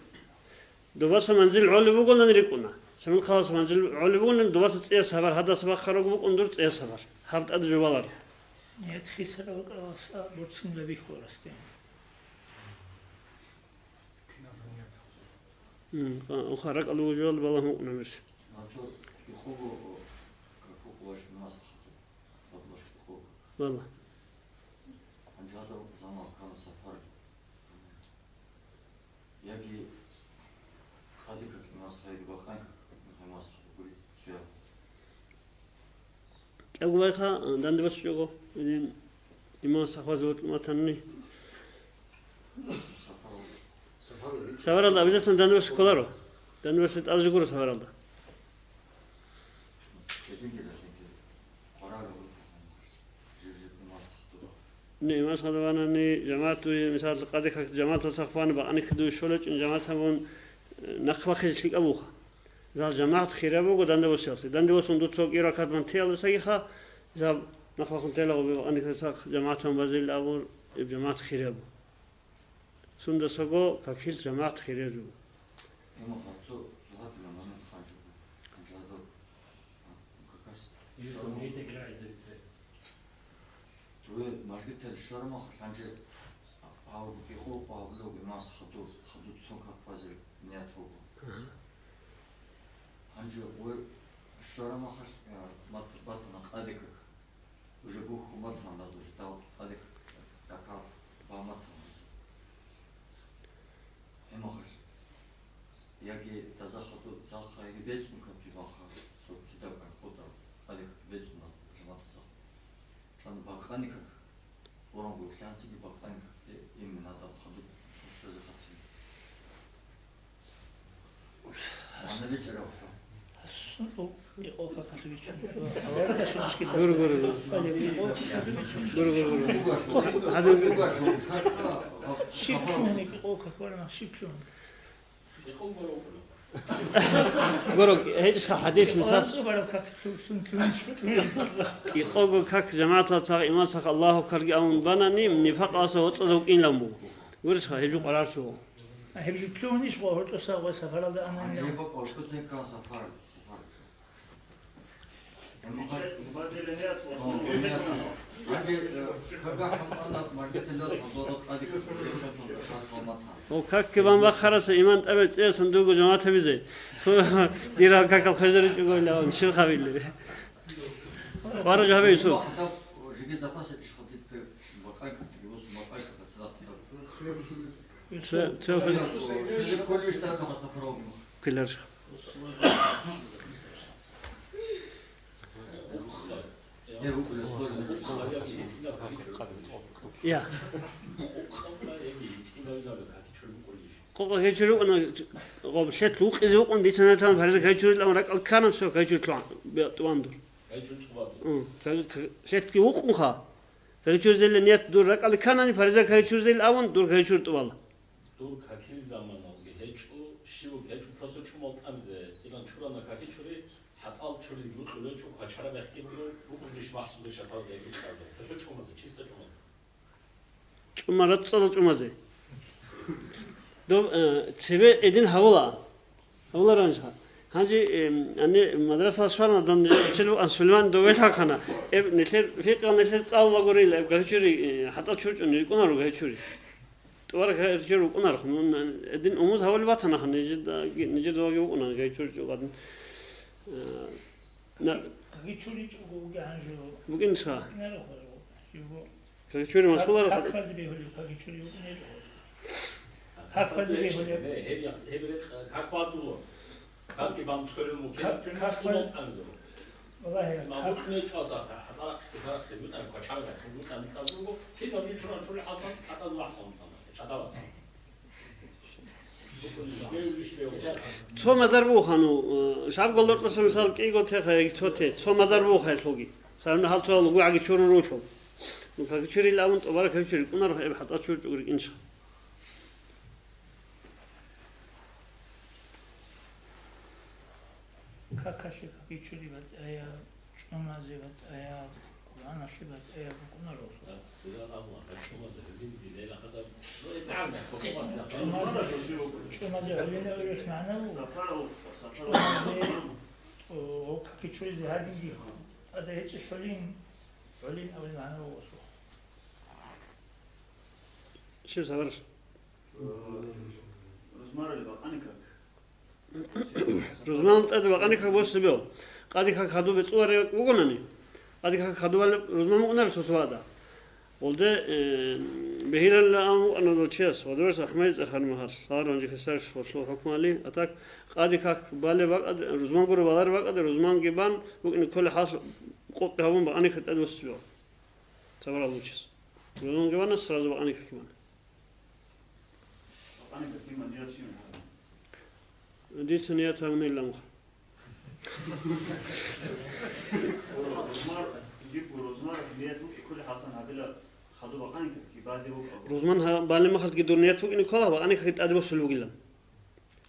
Дубаса манзил гӀолеб бугонани рикӀкӀуна. Шамилхъаласа манзил гӀолеб бугонани, дубаса цӀеяс сапар, гьадаса бахъараб букӀун дур цӀеяс сапар. Гьаб тӀаде жо баларо. Ният хисаралдаса борцун бабихьуларасде. М, а, уха ракӀалда вужуялда балагьун вукӀуна мес. Валла. Гьанже гьадаб заман ккана сапар. Яги кадикак имамас хайги бахъанкак имамас хайгури цуял. КӀиябго байха, данде босичӀого, имамас хвазе вокьун ватани. Сапаралда обязательно данде босе кколаро. Данде босе тӀазе гуро сапаралда. Не, имамас хадуб ванани, жамагӀатуе, мисал, къаде как жамагӀатал цахъ вана, бакъани кидуе щолечӀин жамагӀат гьабун, э, нахъ бахъизе лъикӀаб буха. Мисал, жамагӀат хираб буго данде босиялъе. Данде босун дуца кӀира катман теялдасагиха, мисал, нахъ бахъун телаго бакъани цахъ жамагӀатан базил абур, иб жамагӀат хираб. Сундасаго какил жамагӀат хирер жо. Имахъа цо, цо гьадина момент ханчӀо. ХанчӀо гьадо. Какас. Дуе мажгител шорамаха лъанче гьав бихъулхъо гьабулев имас хаду, хаду цо как базир ният буго. Гьанже гъой шорамахалъ, э, мат-, батана къаде как. Уже бухьун батан дазулъ дал цӀадихъ ракагӀат баматан дазулъ. Гьемухъалъ. Яги дазахъа ду-, цахъа яги бецӀун какги баха, цо кидаб как хутӀа, цӀадихъ бецӀун даз жаматӀа цахъа. Чан бакъани как, оранго лъанциги бакъани как, э, именно даб хадуб цо щозе хъацин. Гьанна бичӀчӀараб. Гур, гур, гур. Гур, гур, гур. Гьадин. Гуро, гьечӀищха хӀадис, мисал. Икъого как жамагӀатал цахъ имам цахъ Аллагьу акбарги абун банани, нифакъалъа вацӀцӀазав кӀинлъан буго. Гурищха, гьеб жо къварарчӀого. А гьеб жо лъугьунищ гъо гьоркьоса гъо сапаралда ананилан? Гьеб бакӀ гьоркьоцин ккан сапар, сапар. Гьанже, э, кагахъ гьанбана мажгитилла гьабула къади кагахъ гьанбана. О, как кибан бахъараса иман тӀабе цӀеясан дуго жамагӀат гьабизе. Дир гьал какал хвезаричӀого илан, щиб гьабилеб? Къвараж гьабе, Юсуп. Жиги запас иш хадисте бакъай катиги, ус бакъай катиги. Цо, цо, хвезар. Квеларищ. Я. Къокъа кайчури вукӀана, гъоб, лъет вукъизе вукъун, дица нетан париза кайчурилан ракӀал ккана, всё, кайчури лъугьан, бе-, тӀуван дур. М, кай-, кай-, лъетги вукъунха. Кайчурзеле ният дур ракӀалде кканани, париза кайчурзел авун, дур кайчур тӀувала. Дур какил заманалги гьечӀо, щивги гьечӀо, просто чӀумал тӀамизе, илан чурана какичури, хӀатӀал чуриги букьулечӀо, квачара бехги буго, букӀулдиш махсудеш шатазда гьечӀо. ГьечӀо чӀумазе, чисто чӀумазе. ЧӀума рацӀцӀала чӀумазе. Доб, э, цебе эдин гьавула. Гьавуларанха. Гьанже, э, ани мадрасалъ щварна дам, Сулейман довел хахана. Эб нилъер фикъал нилъер цӀалула гурила, эб гайчури, э, хӀатӀа чурчӀун рикӀунаро гайчури. ТӀубараб гайчури рукӀунарухъ, ну, эдин умуз гьавули батанаха, нижеда-, нижедалги вукӀуна гайчури чӀугӀадин. Э, на- Гайчури чӀугӀуги гьанже. БукӀин ша. БукӀинаро хъварав, живго. Кагичури машгьурал. Как, как базе бегьулеб, кагичури вукӀунеб? Как базе бегьулеб? Гьеб яс-, гьеб рекъ-, как бадуло? Как бан тхвелун мукин? Как, как баз-, валлагьи, мабут как не чӀваса, хатара, хатара хизмет ан квачарга, хизмет ан квачарга, кинаб чуран чури хасан, хатаз вахсан, чатавасан. Цо мадар буха, ну, э, шаб голдортлъаса мисал кӀиго теха, яги цо те, цо мадар буха лъуги. Сарна гьал цо лугу гӀаги чурун ручӀо. Ну, как чурил авун тӀубараб как чури рикӀунаро, эб хӀатӀа чурчӀуг рикӀинчӀ. Какалъе как чури батӀаяб, чӀумазе батӀаяб, Къуръаналъе батӀаяб букӀунаро. ЧӀумазе гӀолин абулеб магӀна буго. ЧӀумазе, о, как чуризе гьадинги тӀада гьечӀелъулин, гӀолин абулеб магӀна буго. Щиб сабар? Рузмарали бакъани как? Рузман тӀаде бакъани как босизе бегьула. Къади как хадуб бецӀулареб вугонани, къади как хадубали рузман букӀунаро цо-цо гьада. Гъолде, э, Бегьилалила ан вукӀана дов чияс, ва дурес ахмаде цӀехараб махал, гьалар гьанже хисар швалъул хӀукмали, а так, къади как балеб бакӀаде, рузман гуро балареб бакӀаде, рузманги бан, букӀине кколеб хӀал къокъи гьабун бакъаникай тӀаде босизе бегьула. Цабарал вучес. Рузманги бана, сразу бакъаникай бана. Бакъаникай киман дида чи мехалъ? Дица ният гьабунилан. Рузман, жибго рузман ният букӀи кколеб хӀасан гьабила хадуб бакъаникай базе вукӀа. Рузман гьа-, балеб махалъги дур ният букӀине ккола, бакъаникай тӀаде босулеб бугилан.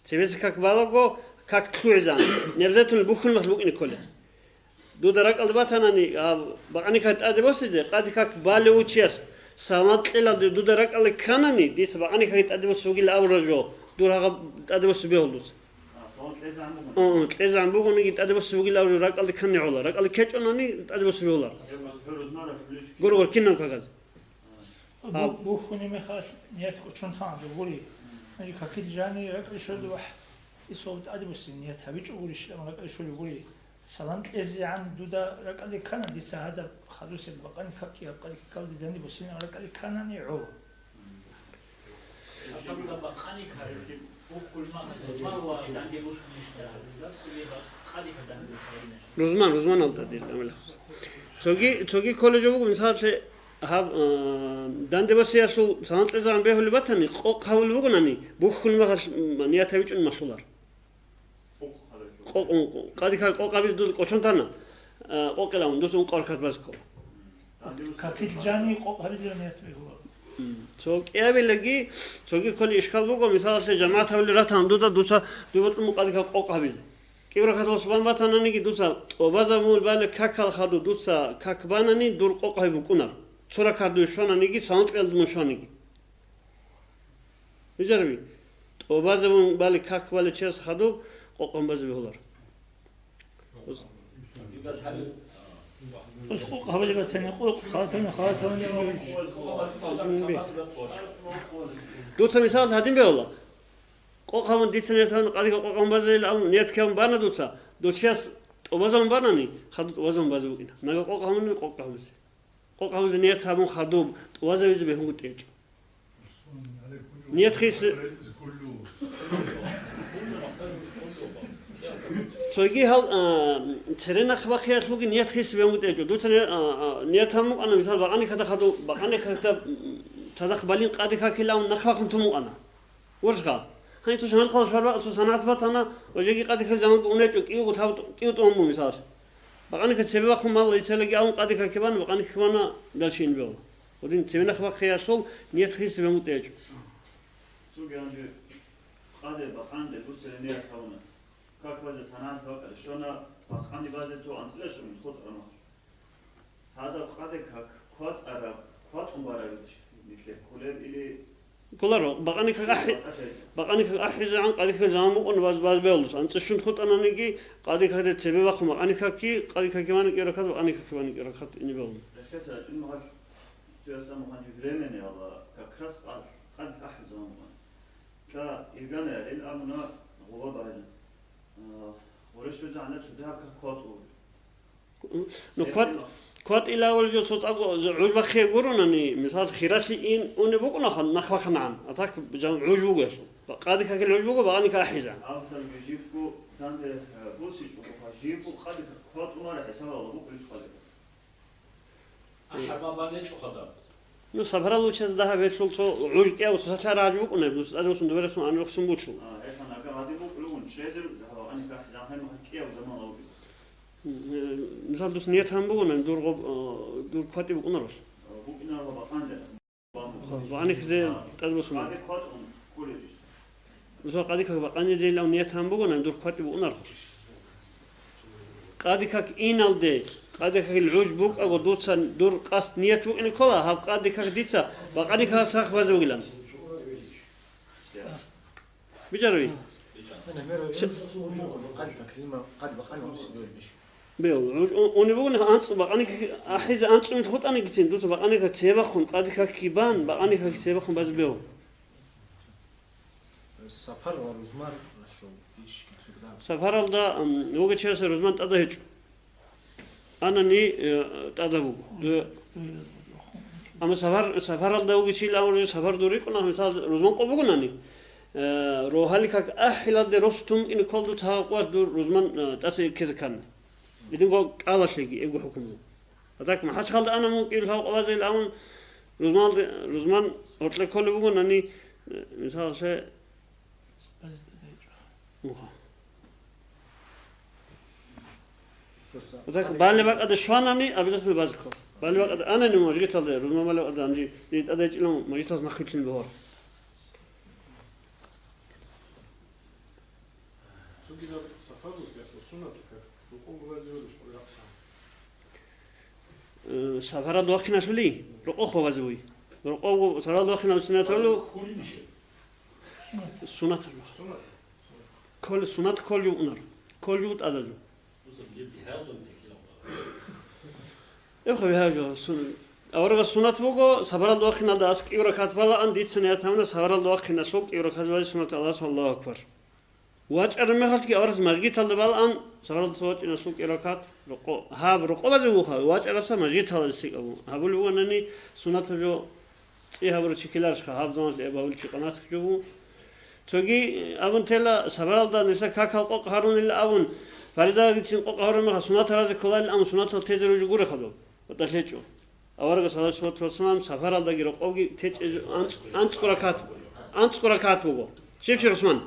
Цебеса как балаго, как лъугӀизан, не обязательно бухьулеб махалъ букӀине кколеб. Дуда ракӀалде батанани, а, бакъаникай тӀаде босизе, къади как балев вугев чияс салам кьелалде дуда ракӀалде кканани, дица бакъаникай тӀаде босизе бугилан абураб жо, дур гьагъаб тӀаде босизе бегьула дуца. А, салам кьезегӀан бугони? О, о, кьезегӀан бугониги тӀаде босизе бугилан абураб жо ракӀалде ккани гӀола, ракӀалде ккечӀонани тӀаде босизе бегьуларо. Гьеб гьез гьорузмарав хӀулищ? Гуро, гуро, кинаб каказ. Гьаб. Бу-, бухьунеб мехалъ ният кӀочон тана дур гури. Гьанже какил жани ракӀалде щолеб вахӀ, исав тӀаде босизе ният гьабичӀо гурищ, амма ракӀалде щолеб гури. Салам кьезегӀан дуда ракӀалде ккана, дица гьадаб хадусеб бакъаникай ккалде данде босинилан ракӀалде кканани гӀо. Рузман, рузманалда дир амал. Цоги, цоги колледжо буго, мисалалъе, гьаб, э, данде босиялъул салам кьезегӀан бегьулеб батани, къокъ гьабулеб бугонани, бухьулеб мехалъ, м, ният гьабичӀони малъулар. Къокъ, къокъ, къади как къокъ гьабизе дуда кӀочон тана, э, къокъилан, дуца ункъо ракагӀат базе ккола. Какил жани къокъ гьабилеб ният бегьуларо. М, цо кӀиабилаги, цоги кколеб ишкал буго, мисалалъе, жамагӀат гьабулел ратани дуда, дуца дуе бокьун буго къади как къокъ гьабизе. КӀиго ракагӀат босун батананиги дуца тӀубазабун балеб какал хадуб дуца как банани, дур къокъ гьаби букӀунаро. Цо ракагӀат дуе щвананиги, салам кьелалде мун щваниги. Бижарби, тӀубазабун балеб как балев чияс хадуб къокъ гьабун базе бегьуларо. Ус къокъ гьабулеб батани, къокъ, халатабани, халатабани. Дуца мисал гьадин бегьула. Къокъ гьабун дица ният гьабун, къади как къокъ гьабун базейилан абун ният ккун бана дуца. Дов чияс тӀубазабун банани, хадуб тӀубазабун базе букӀина. Нагагь къокъ гьабунани, къокъ гьабузе. Къокъ гьабузе ният гьабун хадуб тӀубазабизе бегьунгутӀи гьечӀо. Ният хис-, цоги гьал, а, цере нахъ бахъиялъулги ният хис бегьунгутӀи гьечӀо. Дуца ни-, а, а, ният гьабун букӀана, мисал, бакъаникада хадуб, бакъаникада цадахъ балин къади какилан нахъ бахъун тун букӀана. Уршха. Гьаниб цо шамал хъалас шарбакъ цо санагӀат батана, ва жеги къади какил заман унечӀо, кӀиго лъаб-, кӀиго тӀун бу, мисал. Бакъаникай цебе бахъун мал ицелаги абун къади каки бан, бакъаникай ккана дальше ин бегьула. Гьудин цебе нахъ бахъиялъул ният хис бегьунгутӀи гьечӀо. Цоги гьанже къаде бакъанде буссараб ният гьабуна. Как базе санагӀат бакӀалде щвана, бакъанде базе цо анцӀила щун хутӀараб мехалъ. Гьадаб къаде как кватӀараб, кватӀун бараб нилъер кколеб или? Кколаро, бакъаникай ахӀи-, бакъаникай ахӀизегӀан къади какил заман букӀун баз-, баз бегьулас. АнцӀила щун хутӀананиги, къади какде цебе бахъун бакъаникай кки, къади каки бани кӀиго ракагӀат, бакъаникай кки бани кӀиго ракагӀат ине бегьула. Рехсаса, ил мухӀал цоясда мухӀанчи времени ала, как раз къад-, къади ахӀизегӀан букӀана. Ца иргана ярил абуна гъоба байран. А, гъоре щвезегӀан цо дагьаб как кватӀу. Ну, кват-, кватӀилавал жо цо цӀакъ гӀуж бахъизе гуронани, мисал, хиралъи ин унеб букӀунаха нахъ бахъанагӀан, а так жан гӀуж бугелъул. Ва къади какил гӀуж буго, бакъаникай ахӀизегӀан. Абсалги жибго данде, э, бусичӀого, жибго къади как кватӀунара хӀисабалда букӀунищ къади как? АхӀарбаб бан гьечӀо хадаб. Ну, сапарал вучез дагьаб гьелъул цо гӀуж кӀияв цо сахлъа рагӀаби букӀунеб, дус тӀадбуссун дуберехун анрухсун бучул. А, гьелъан ага гьадин букӀулгун, чӀезер, гьава, ани кахизан хӀай махал кӀияв заман авги. М, э, мисал, дус ният гьабун бугони, дур гъоб-, э, дур кватӀи букӀунарал. А, букӀунарал бакъанде. Бакъанизе тӀадбуссун. Къаде кватӀун кколебищ? Мисал, къади как бакъанизейилан ният гьабун бугони, дур кватӀи букӀунарго. Къади как иналде, къади какил гӀуж букӀаго дуца дур къасд ният букӀине ккола, гьаб къади как дица бакъаникай сах базе бугилан. Бижарви? Бел, гӀуж у-, унеб бугони анцӀ-, бакъаникай ахӀизе анцӀумит хутӀанигицин, дуца бакъаникай цебахъун, къади какги бан, бакъаникай цебахъун базе бегьу. Сапар ва рузман ралъул иш кицурда. Сапаралда, м, вугев чиясе рузман тӀада гьечӀо. Анани, э, тӀада буго. Ду-, Амма сапар, сапаралда вугичил аваржи сапар дур рикӀуна, мисал, рузман къо бугунани, э, рогьалил как ахӀилалде рос тун ин кколдуца гьав къваш дур рузман, э, тӀаса ккезе ккани. Гьединго кӀалалъеги эбго хӀукму. А так, МахӀачхъалда ана мун кӀияб гьав къвазел авун, рузмалде, рузман гьоркье кколеб бугунани, э, мисал, лъе, Уха. Так, балеб бакӀалде щванани, обязательно базе ккола. Балеб бакӀалде анани мажгиталде, рузман балеб бакӀалде анжи, дие тӀадайчӀилан мажгиталас нахъвилълъин бегьур. Цогидаб сапаралъул суннатаб как рокъов гъобазе гьоркьоса рахъсан. Э, сапаралда вахъиналъули, рокъов гъобазе буй. Рокъов сапаралда вахъиналъул суннаталъул Суннатал мах. Ккол-, суннат кколев унар. Кколев тӀадаб жо. Эбха бигьа жо, сун-, аварагас суннат буго, сапаралда вахъиналда ас кӀиго ракагӀат балаан, дица ният гьабуна, сапаралда вахъиналъул кӀиго ракагӀат балазе суннат Аллагьас, Аллагьу акбар. ВачӀараб мехалъги аварагас мажгиталда балаан, сапаралдаса вачӀиналъул кӀиго ракагӀат, рокъо-, гьаб рокъобазе вуха, вачӀараса мажгиталде лъикӀабу. Гьабулев ванани, суннатаб жо ЦӀи гьабурав чи ккеларищха, гьаб заманалъ гьеб гьабулев чи къанатго жо вуго. Цоги абун тела, сапаралда нилъер какал къокъ гьарунила абун, фаризаялгицин къокъ гьарун мехалъ суннатал разе кколарил абун суннатал тезе руго гуреха доб, батӀа лъечӀо. Аварагас, гӀалайгьи ссалату вассалам, сапаралдаги рокъовги течӀеб анцӀ-, анцӀго ракагӀат, анцӀго ракагӀат буго. Щиб-щиб, ГӀусман?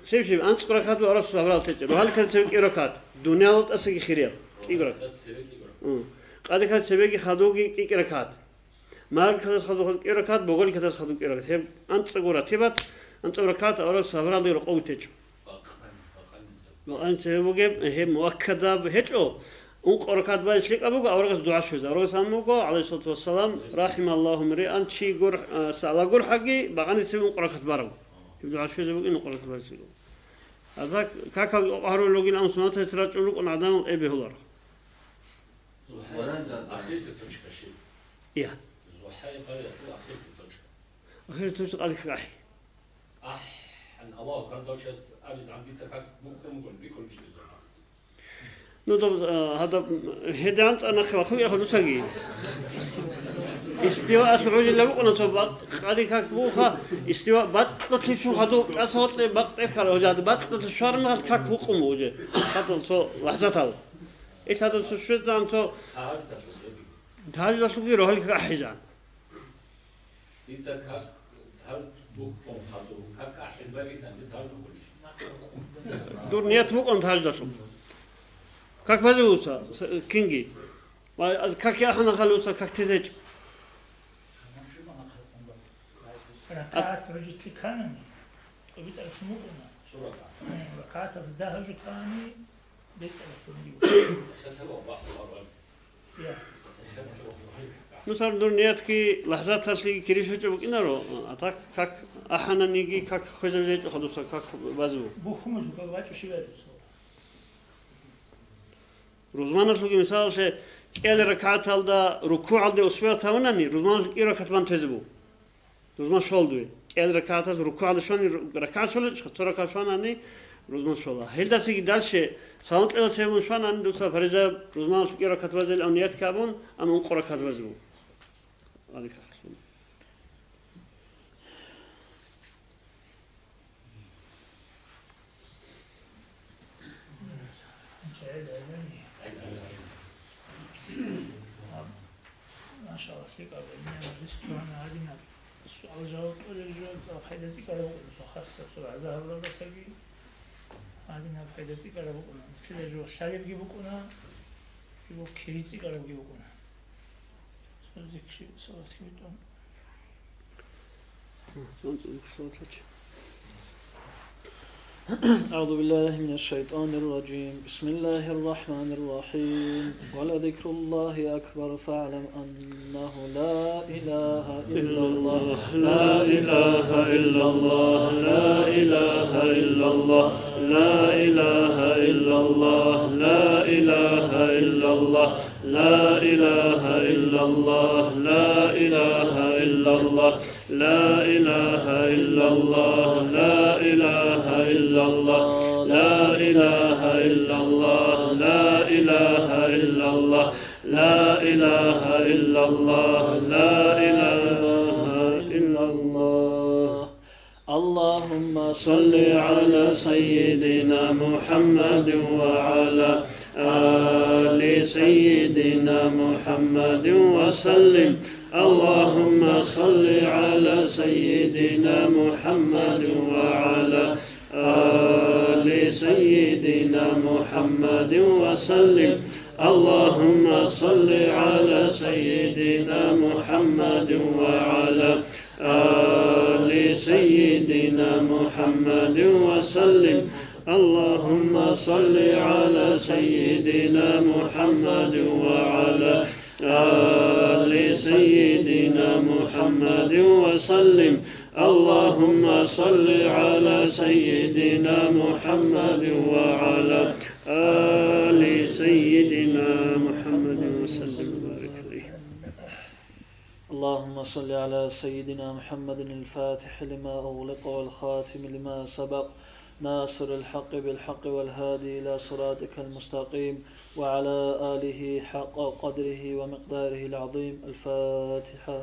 Щиб-щиб, анцӀго ракагӀат буго, аварагас сапаралда течӀеб. Рогьалил как цебе кӀиго ракагӀат. Дуниялалда тӀасаги хирияб. КӀиго ракагӀат. М. Къаде как цебеги хадубги кӀи-кӀи ракагӀат. Магьриб какалъ хадуб кӀиго ракагӀат, боголил какалъ хадуб кӀиго ракагӀат. Гьеб анцӀабго ратибат, анцӀабго ракагӀат аварагас сапаралдаги рокъовги течӀо. Бакъани цебе бугеб, гьеб муаккадаб гьечӀо. Ункъо ракагӀат базе лъикӀаб буго, аварагас дугӀа щвезе. Аварагас абун буго, гӀалайгьи ссалату вассалам, «РахӀималлагьу мриан», чи гурхӀ-, а, сагӀла гурхӀаги, бакъани цебе ункъо ракагӀат бараб. Гьеб дугӀа щвезе бугин ункъо ракагӀат базе лъикӀаб. Гьадаб какал къокъ гьарулел ругин, амма суннаталъе рачӀун рукӀун гӀадамал гьеб бегьуларо. ЗухӀа ахирисеб точка щиб? Я. ЗухӀа ахирисеб точка. Ахирисеб точка къаде как ахӀи. АхӀан, Аллагьу акбар, дов час абиз гӀадица как бухӀун бугин, бикӀун ишди зухӀа. Ну, доб, а, гьадаб, гьедигӀан цӀа нахъе вахъуге хадусаги. Истиваалъул гӀужила букӀуна цо бакъ, къаде как буха, истива бакьулъе чун хадуб, тӀаса гьоркье бакъ тӀехьара, гьужа гьадаб бакьулъе щвараб мехалъ как букӀун буго уже. Хадуб цо лахӀзатал. Ил гьадаб цо щвезегӀан цо тагьажудалъулги рогьалил как ахӀизегӀан. Дица как тагьажуд бухӀун хадуб, как ахӀизе бегьулаан, дица тагьажуд бухӀулищ? Дур ният букӀун тагьажудалъул. Как базе вуца, с-, кинги? Ва аз как яхана халуца, как тезеч? РакагӀат гьужитлъи кканани, тӀубитӀаралъун букӀуна. Цо ракагӀат. Э, ракагӀаталъ дагьаб жо ккани, бецӀаралъун букӀуна. Хатава бахъ бараб. Я. Ну, сар дур ниятги лахӀзаталъеги кири щвечӀеб букӀинаро, а так как ахӀананиги, как хвезабизечӀо хадуса, как базу. Бухьун жугьал вачӀу щивариб цо. Рузманалъулги, мисалалъе, кӀел ракагӀаталда рукугӀалде успевать гьавунани, рузманалъул кӀиго ракагӀат бан тезе буго. Рузман щола дуе. КӀел ракагӀаталъ рукугӀалде щвани, ру-, ракагӀат щола, цо ракагӀат щванани, рузман щола. Гьелдасаги дальше, салам кьела цевун щванани, дуца фаризаяб рузманалъул кӀиго ракагӀат базел ав ниятги абун, амма ункъо ракагӀат базе буго. Машалла, лъикӀаб гӀилмиял рис тугьана гьадинаб суал-жаваб кьолел жо, цӀакъ пайда цӀикӀкӀараб букӀуна, цо хасаб, цо вагӀза гьабуралдасаги гьадинаб пайда цӀикӀкӀараб букӀуна. Нилъеда жо лъалебги букӀуна, жо кири цӀикӀкӀарабги букӀуна. Цо зикри, салатги битӀун. أعوذ بالله من الشيطان الرجيم. بسم الله الرحمن الرحيم. ولذكر الله أكبر فاعلم أنه لا إله إلا الله. لا إله إلا الله. لا إله إلا الله. لا إله إلا الله. لا إله إلا الله. لا إله إلا الله. لا إله إلا الله. لا إله إلا الله. لا إله إلا الله. لا إله إلا الله. لا إله إلا الله. لا إله إلا الله، لا إله إلا الله. اللهم صل على سيدنا محمد وعلى آل سيدنا محمد وسلم. اللهم صل على سيدنا محمد وعلى آل سيدنا محمد وسلم. اللهم صل على سيدنا محمد وعلى آل سيدنا محمد وسلم. اللهم صل على سيدنا محمد وعلى آل سيدنا محمد وسلم. اللهم صل على سيدنا محمد وعلى آل سيدنا محمد وسلم وبارك عليه. اللهم صل على سيدنا محمد الفاتح لما أغلق والخاتم لما سبق ناصر الحق بالحق والهادي إلى صراطك المستقيم وعلى آله حق قدره ومقداره العظيم. الفاتحة.